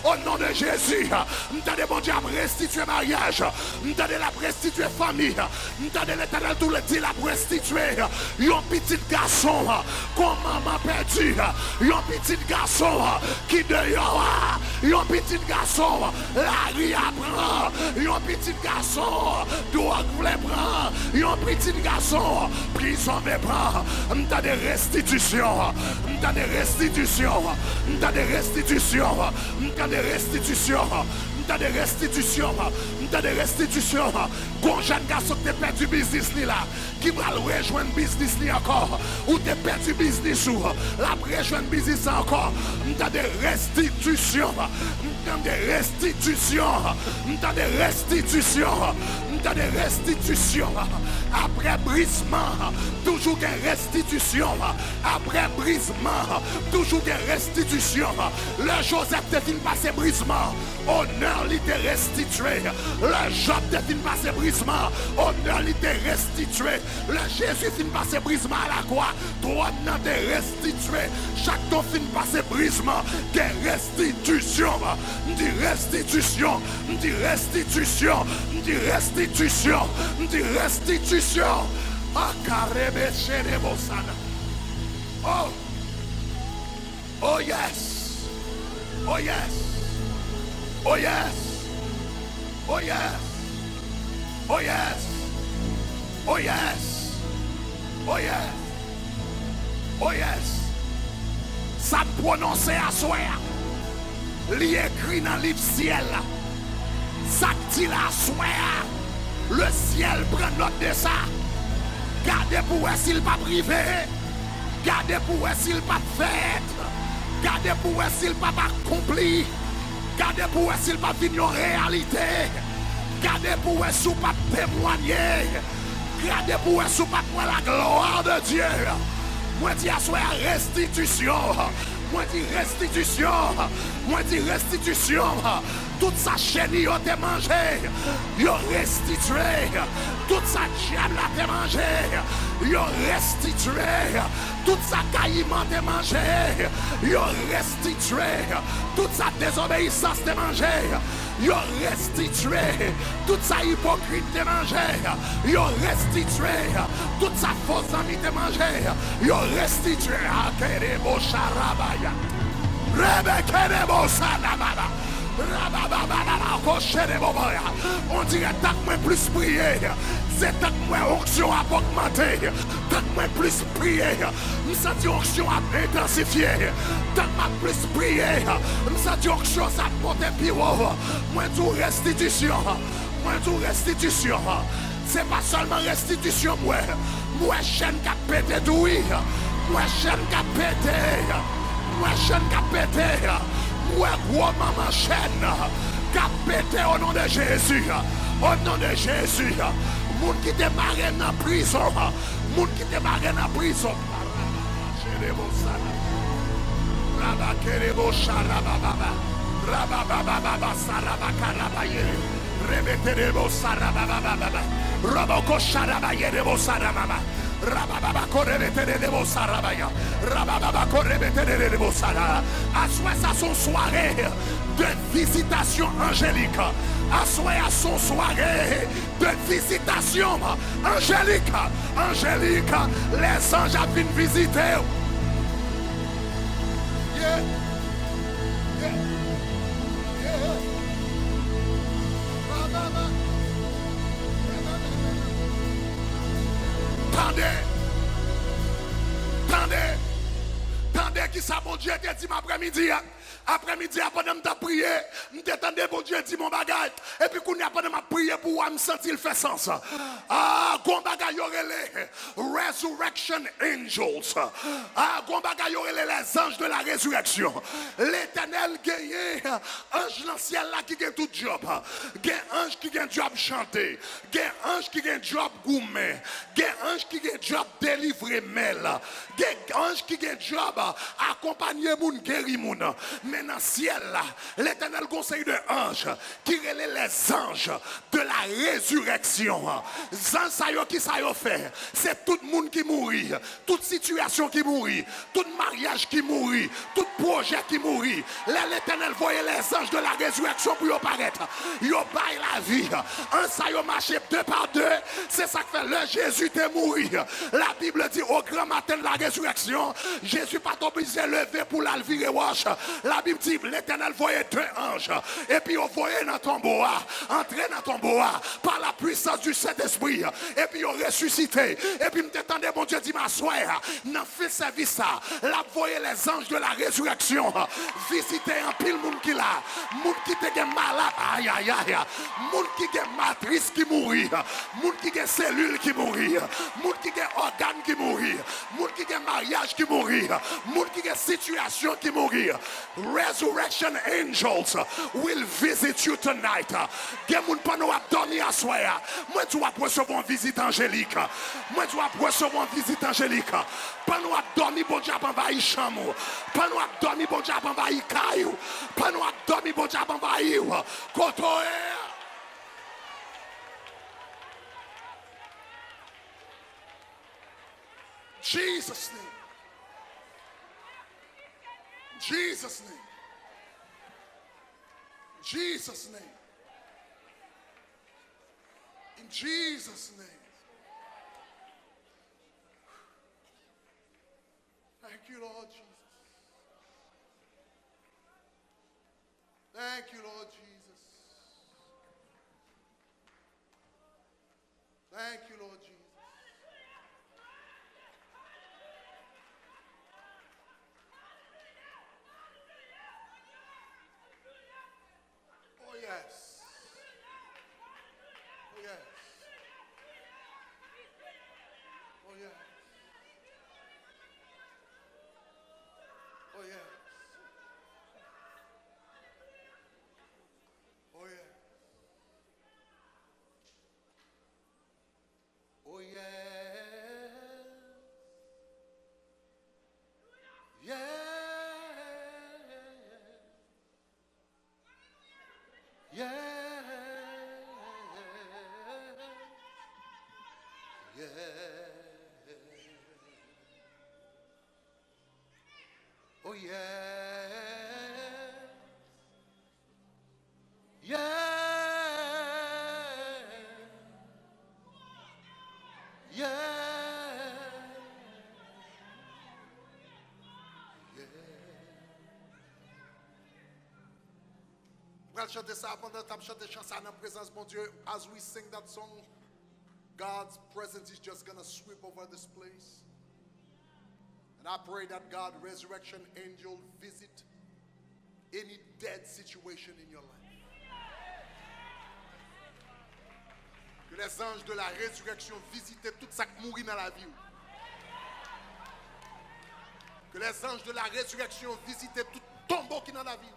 O non de Jezi, m tande Bondye ap restitye maryaj. M tande l ap restitye fanmi. M tande Letènèl tou di l ap restitye yon pitit gason ke yon manman pèdi, yon pitit gason ki deyò a, yon pitit gason lari a pran, yon pitit gason dwòg vle pran, yon pitit gason prizon vle pran. M tande restitisyon, m tande restitisyon, m tande restitisyon, m tande restitisyon, m tande restitisyon, m tande restitisyon. Gon jèn gason ki te pèdi biznis li la, ki pral rejwenn biznis li ankò. Ou te pèdi biznis ou, l ap rejwenn biznis la ankò. M tande restitisyon, m tande restitisyon, m tande restitisyon, m tande restitisyon. Apre brizman, toujou gen restitisyon. Apre brizman, toujou gen restitisyon. Lè Jozèf te fin pase brizman, onè li te restitye. Lè Jòb te fin pase brizman, onè li te restitye. Lè Jezi fin pase brizman a lakwa, twòn nan te restitye. Chak tan w fin pase brizman, gen restitisyon. M di restitisyon, m di restitisyon, m di restitisyon, m di restitisyon. Akarebe chenebo sana. Oh! Oh yes! Oh yes! Oh yes! Oh yes! Oh yes! Oh yes! Oh yes! Oh yes! Sa m pwononse aswè a, li ekri nan liv syèl la. Sa k di la aswè a, le syèl pran nòt de sa. Gade pou w wè si l p ap rive. Gade pou w wè si l p ap fèt. Gade pou w wè si l p ap akonpli. Gade pou w wè si l p ap vin yon reyalite. Gade pou w wè si w p ap temwanye. Gade pou w wè si w p ap wè la gloire de Dieu. Mwen di aswè a restitisyon. Mwen di restitisyon. Mwen di restitisyon. Tout sa cheni yo te manje, yo restitye. Tout sa dyab la te manje, yo restitye. Tout sa kayiman te manje, yo restitye. Tout sa dezobeyisans te manje, yo restitye. Tout sa ipokrit te manje, yo restitye. Tout sa fo zanmi te manje, yo restitye. Akerebo charabaya. Rebekerebo sanababa. Rabababababa, kosherebo baya. On dirè tank mwen plis priye, se tank mwen onksyon ap ogmante. Tank mwen plis priye, m santi onksyon ap entansifye. Tank m ap plis priye, m santi onksyon sa ap monte pi wo. Mwen di w restitisyon. Mwen di w restitisyon. Se pa sèlman restitisyon m wè. M wè chèn k ap pete tou wi. M wè chèn k ap pete. M wè chèn k ap pete. M wè gwo manman chèn k ap pete o non de Jezi. O non de Jezi. Moun ki te mare nan prizon. Moun ki te mare nan prizon. Rabakerebo sharabababa. Rababababa sarabakarabaye. Rebeterebo sarabababa. Roboko sharabayerebo saramama. Rabababa korebeterebo sarabaya. Rabababa korebeterebo sara. Aswè sa se yon sware de vizitasyon anjelik. Aswè a se yon sware de vizitasyon anjelik. Anjelik, lèzanj ap vin vizite w. Yeah. Yeah. Yeah. Ba, ba, ba. Ba, ba, ba, ba, ba. Tande! Tande! Tande kisa Bondye te di m aprèmidi a. Aprèmidi a, pandan m t ap priye, m te tande Bondye di m yon bagay. Epi kounye a, pandan m ap priye pou ou a, m santi l fè sans. Ah, gon bagay yo rele resurrection angels. Ah, gon bagay yo rele les anges de la résurrection. Letènèl genyen anj nan syèl la ki gen tout djòb. Gen anj ki gen djòb chante. Gen anj ki gen djòb goumen. Gen anj ki gen djòb delivre mèl. Gen anj ki gen djòb akonpanye moun, geri moun. Men nan syèl la, Letènèl gon seri de anj ki rele les anges de la résurrection. Zanj sa yo, kisa yo fè? Se tout moun ki mouri, tout sitiyasyon ki mouri, tout maryaj ki mouri, tout pwojè ki mouri. Lè Letènèl voye les anges de la résurrection pou yo parèt, yo bay lavi. Anj sa yo mache de pa de. Se sa k fè lè Jezi te mouri, Labib di, au grand matin de la résurrection, Jezi pa t oblije leve pou l al vire wòch. Labib di, Letènèl voye de anj, epi yo voye nan tonbo a, antre nan tonbo a, par la puissance du Saint-Esprit, epi yo resisite. Epi m te tande Bondye di m aswè a, nan fen sèvis sa, l ap voye les anges de la résurrection vizite anpil moun ki la, moun ki te gen malad, ayayay, moun ki gen matris ki mouri, moun ki gen selil ki mouri, moun ki gen ògàn ki mouri, moun ki gen maryaj ki mouri, moun ki gen sitiyasyon ki mouri. Resurrection angels will visit you tonight. Gen moun pandan w ap dòmi aswè a, mwen di w ap resevwa yon vizit anjelik. Mwen di w ap resevwa yon vizit anjelik. Pandan w ap dòmi, Bondye ap anvayi chanm ou. Pandan w ap dòmi, Bondye ap anvayi kay ou. Pandan w ap dòmi, Bondye ap anvayi w. Kote w ye a? Jesus' name. Jesus' name. Jesus' name. In Jesus' name. Thank you, Lord Jesus. Thank you, Lord Jesus. Thank you, Lord Jesus. Oh, yes. Oh, yes. Oh, yes. Oh, yes. Oh, yes. Oh, yes. Yeah. Yeah. Yeah. Oh, yeah. Yeah. Yeah. Yeah. Pral chante sa, pandan n ap chante chan sa nan prezans Bondye, as we sing that song, God's presence is just gonna sweep over this place. And I pray that God resurrection angel visit any dead situation in your life. Que les anges de la résurrection visitent tout sa k mouri nan lavi w. Que les anges de la résurrection visitent tout tonbo ki nan lavi w.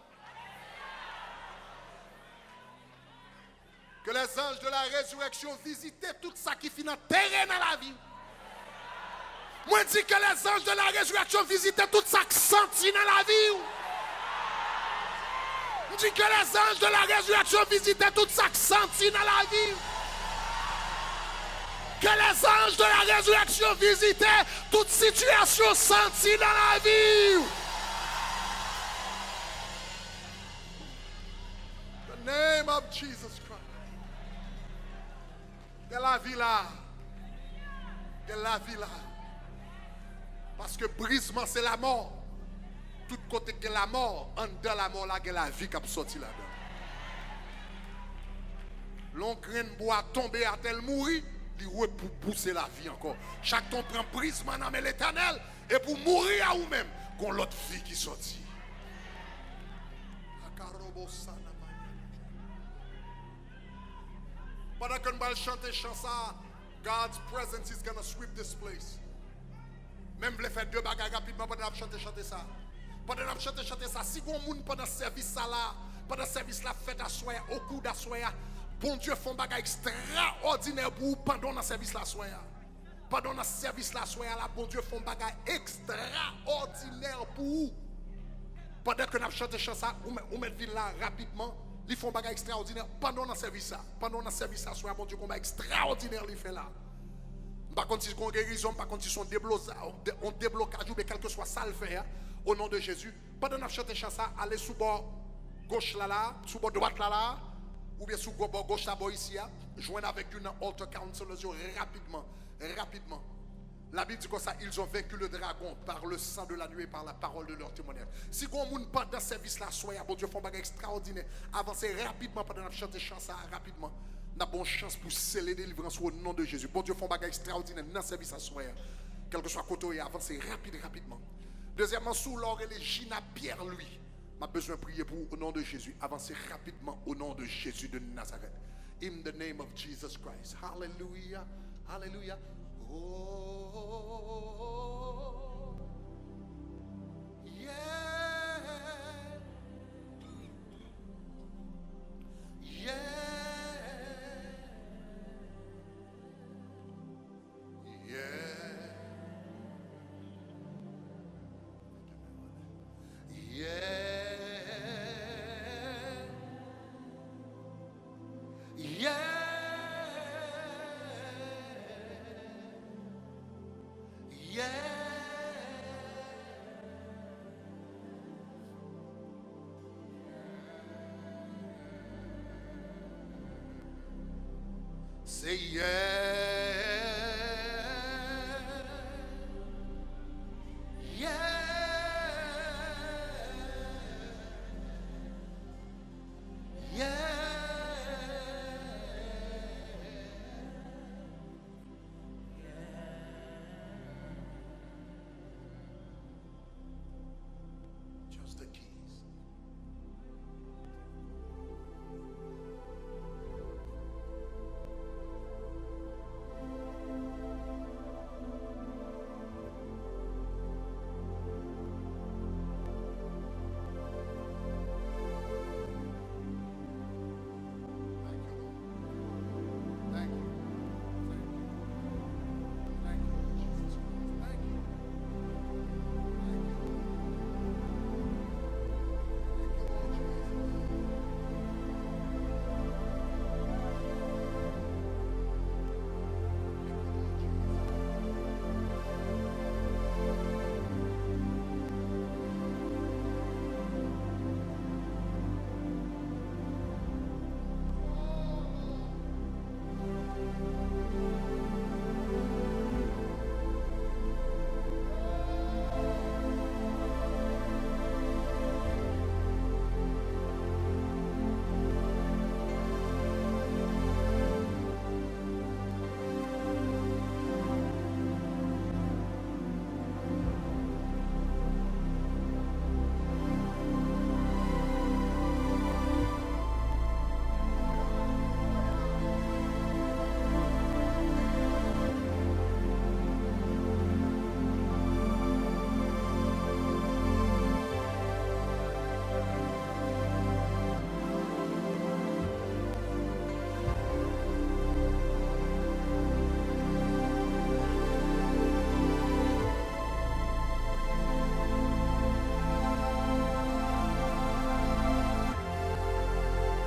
Que les anges de la résurrection visitent tout sa ki fin antere nan lavi w. Mwen di que les anges de la résurrection visitent tout sa k santi nan lavi w. M di que les anges de la résurrection visitent tout sa k santi nan lavi w. Que les anges de la résurrection visitent tout sitiyasyon santi nan lavi w. The name of Jesus Christ. Gen lavi la. Gen lavi la. Paske brizman se lamò. Tout kote k gen lamò, anndan lamò la gen lavi k ap sòti ladan. Lè yon grenn bwa tonbe atè, l mouri, Li repouse lavi ankò. Chak tan w pran brizman nan men Letènèl, epi w mouri a ou menm, gon lòt vi ki sòti. Pandan ke n pral chante chan sa, God's presence is gonna sweep this place. Men m vle fè de bagay rapidman pandan n ap chante chante sa. Pandan n ap chante chante sa, si gon moun pandan sèvis sa la, pandan sèvis la ap fèt aswè a, okou daswè a, Bondye fè yon bagay ekstraòdinè pou ou pandan w nan sèvis la aswè a. Pandan w nan sèvis la aswè a la, Bondye fè yon bagay ekstraòdinè pou ou. Pandan ke n ap chante chan sa, ou mèt, ou mèt vin la rapidman. Li fè yon bagay ekstraòdinè pandan w nan sèvis la. Pandan w nan sèvis la aswè a, Bondye gon bagay ekstraòdinè li fè la. M pa konn si se yon gerizon, m pa konn si se yon debloza-, yon deblokaj oubyen kèlkeswa sa l fè a, o non de Jezi. Pandan n ap chante chan sa, ale sou bò goch la la, sou bò dwat la la, oubyen sou gwo bò goch la bò isi a, jwenn avèk youn nan altar counselors yo rapidman, rapidman. Labib di konsa, ils ont vaincu le dragon par le sang de l'agneau et par la parole de leur témoignage. Si gon moun pandan sèvis la aswè a, Bondye fè yon bagay ekstraòdinè, avanse rapidman pandan n ap chante chan sa a, rapidman. N ap ba w chans pou sele delivrans ou o non de Jezi. Bondye fè yon bagay ekstraòdinè nan sèvis aswè a. Kèlkeswa kote w ye, avanse rapid, rapidman. Dezyèmman, si w la w rele Gina Pierre Louis, m ap bezwen priye pou ou o non de Jezi. Avanse rapidman o non de Jezi de Nazarèt. In the name of Jesus Christ. Hallelujah. Hallelujah. Oh, yeah. Yeah. Yeah. Yeah. Yeah. Yeah. Say yeah. Yeah. Yeah. Just the keys. Thank you, Lord. Thank you. Thank you. Thank you, Lord Jesus Christ. Thank you. Thank you, Lord. Thank you, Lord Jesus. Thank you, Lord Jesus.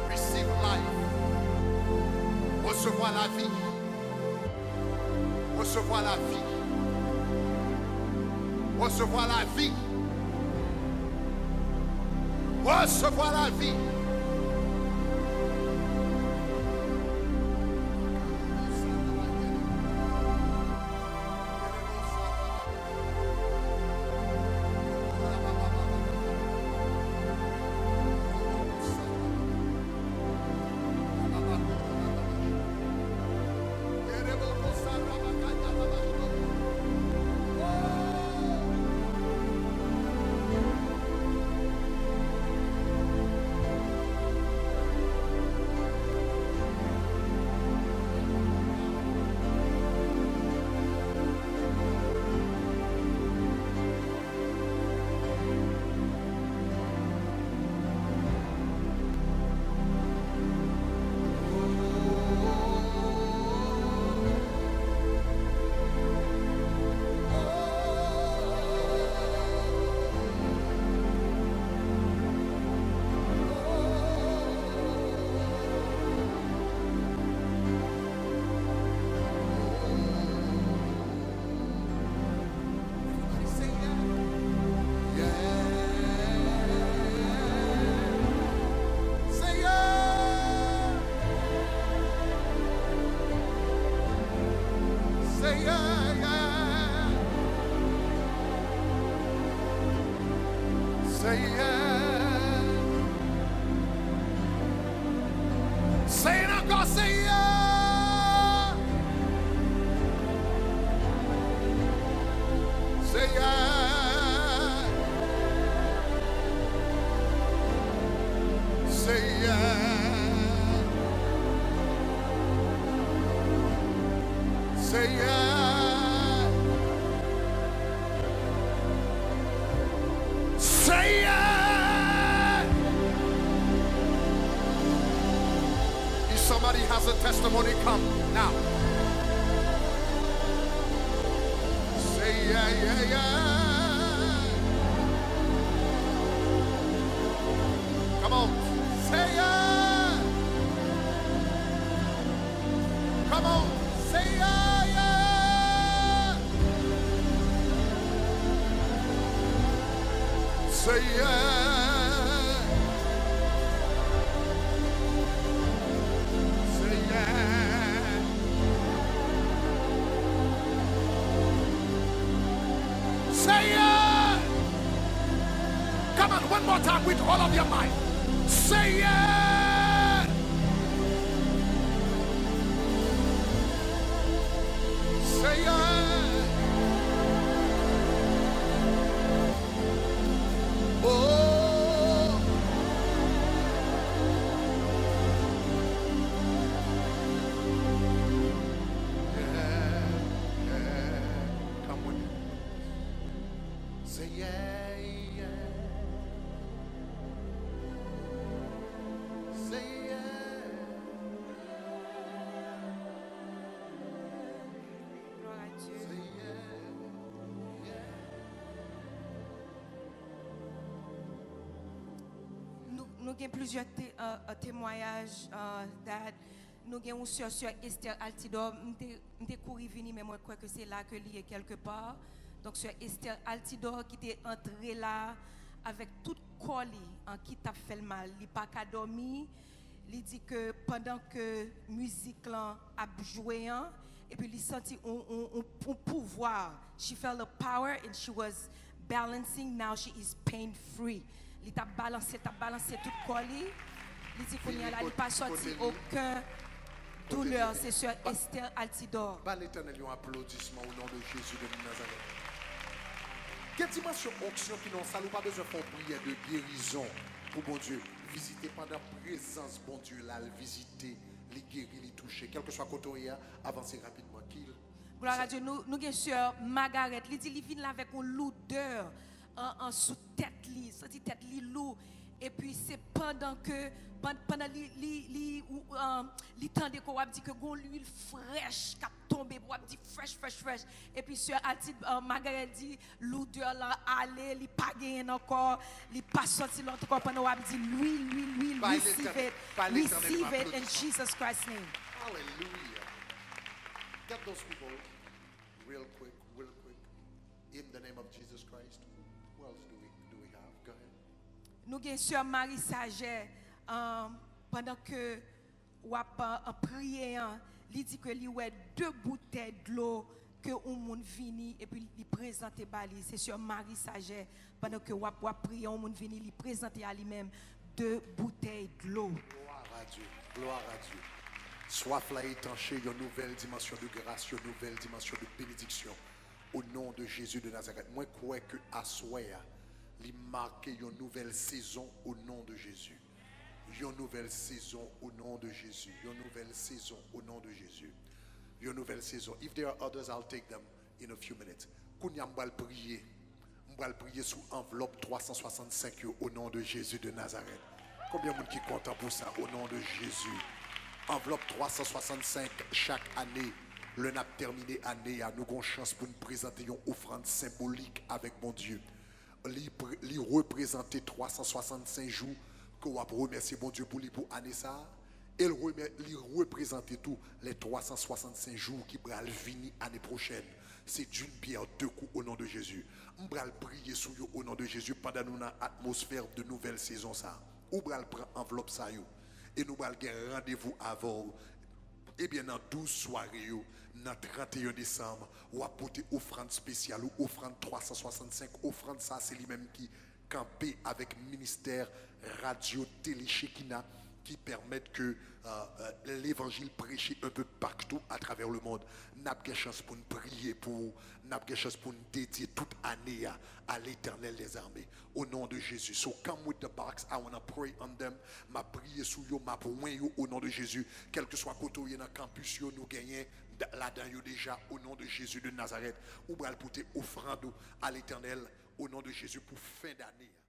Receive life. Resevwa lavi. Resevwa lavi. Resevwa lavi. Resevwa lavi. Seyè. Seyè ankò, Seyè. Seyè. Seyè. Seyè. Seyè! If somebody has a testimony, come now. Seyè, yeah, yeah. Come on. Seyè! Come on. Seyè! Seyè! Seyè! Seyè! Come on, one more time with all of your might. Seyè! Seyè! Oh! Yeah, yeah. Come with me. Seyè, yeah. Seyè. Gloire à Dieu. Nou, nou gen plizyè te-, euh, euh, temwayaj, euh, that nou gen yon sè, sè Esther Altidor. M te, m te kouri vini, men mwen kwè ke se la ke li ye kèlkepa. Donk, sè Esther Altidor ki te antre la avèk tout kò li, an, ki t ap fè l mal. Li pa ka dòmi. Li di ke pandan ke mizik lan ap jwe an, epi li santi on, on, on, on pouvwa. She felt a power and she was balancing. Now she is pain free. Li t ap balanse, li t ap balanse tout kò li. Li di kounye a la, li pa santi okenn doulè. Se sè Esther Altidor. Ba Letènèl yon aplodisman o non de Jezi de Nazarèt. Gen dimansyon onksyon ki nan sal, ou pa bezwen fè yon priyè de gerizon pou Bondye. Vizite pandan prezans Bondye la, l vizite, li geri, li touche. Kèlkeswa kote w ye a, avanse rapidman. Ki l Glwa a Dye, nou, nou gen sè Magarèt. Li di li vin la avèk yon loudè an, an sou tèt li, santi tèt li lou. Epi se pandan ke, pan-, pandan li, li, li, ou, an, li tande ke w ap di ke gon lwil frèch k ap tonbe, w ap di frèch, frèch, frèch. Epi sè Altidor, an, Magarèt di, loudè lan ale, li pa genyen l ankò, li pa santi l ankò pandan w ap di lwil, lwil, lwil, receive it, receive it in Jesus Christ's name. Hallelujah. Get those people real quick, real quick. In the name of Jesus Christ. Who else do we, do we have? Go ahead. Nou gen sè Marie Saget, um, pandan ke w ap, uh, priye an, li di ke li wè de boutèy dlo ke yon moun vini epi li prezante ba li. Se sè Marie Saget, pandan ke w ap, w ap priye, yon moun vini, li prezante a li menm de boutèy dlo. Gloire à Dieu, gloire à Dieu. Swaf la etanche, yon nouvèl dimansyon de gras, yon nouvèl dimansyon de benediksyon. O non de Jezi de Nazarèt, mwen kwè ke aswè a, li make yon nouvèl sezon o non de Jezi. Yon nouvèl sezon o non de Jezi. Yon nouvèl sezon o non de Jezi. Yon nouvèl sezon. If there are others, I'll take them in a few minutes. Kounye a, m pral priye. M pral priye sou anvlòp twa san swasannsenk yo o non de Jezi de Nazarèt. Konbyen moun ki kontan pou sa o non de Jezi? Anvlòp twa san swasannsenk chak ane, lè n ap tèmine ane a, nou gon chans pou n prezante yon ofrann senbolik avèk Bondye. Li pre-, li reprezante twa san swasannsenk jou ke w ap remèsye Bondye pou li pou ane sa a. E l remè-, li reprezante tou lè twa san swasannsenk jou ki pral vini ane pwochèn. Se d'une pierre deux coups o non de Jezi. M pral priye sou yo o non de Jezi pandan nou nan atmosfè de nouvèl sezon sa a. Ou pral pran anvlòp sa yo. E nou pral gen randevou avè w. Ebyen, nan douz sware yo, nan trannteyen desanm, w ap pote ofrann espesyal ou, ofrann twa san swasannsenk. Ofrann sa, se li menm ki kanpe avèk ministè radyo tele Shekina ki pèmèt ke euh, euh, levanjil preche un peu partout à travers le monde. N ap gen chans pou n priye pou ou, n ap gen chans pou n dedye tout ane a à l'Éternel des armées. Au nom de Jésus. So come with the box, I wanna pray on them. M ap priye sou yo, m ap wen yo au nom de Jésus. Kèlkeswa kote w ye nan kanpis yo, nou genyen ladan yo deja au nom de Jésus de Nazareth. Ou pral pote ofrand ou à l'Éternel au nom de Jésus pou fen dane.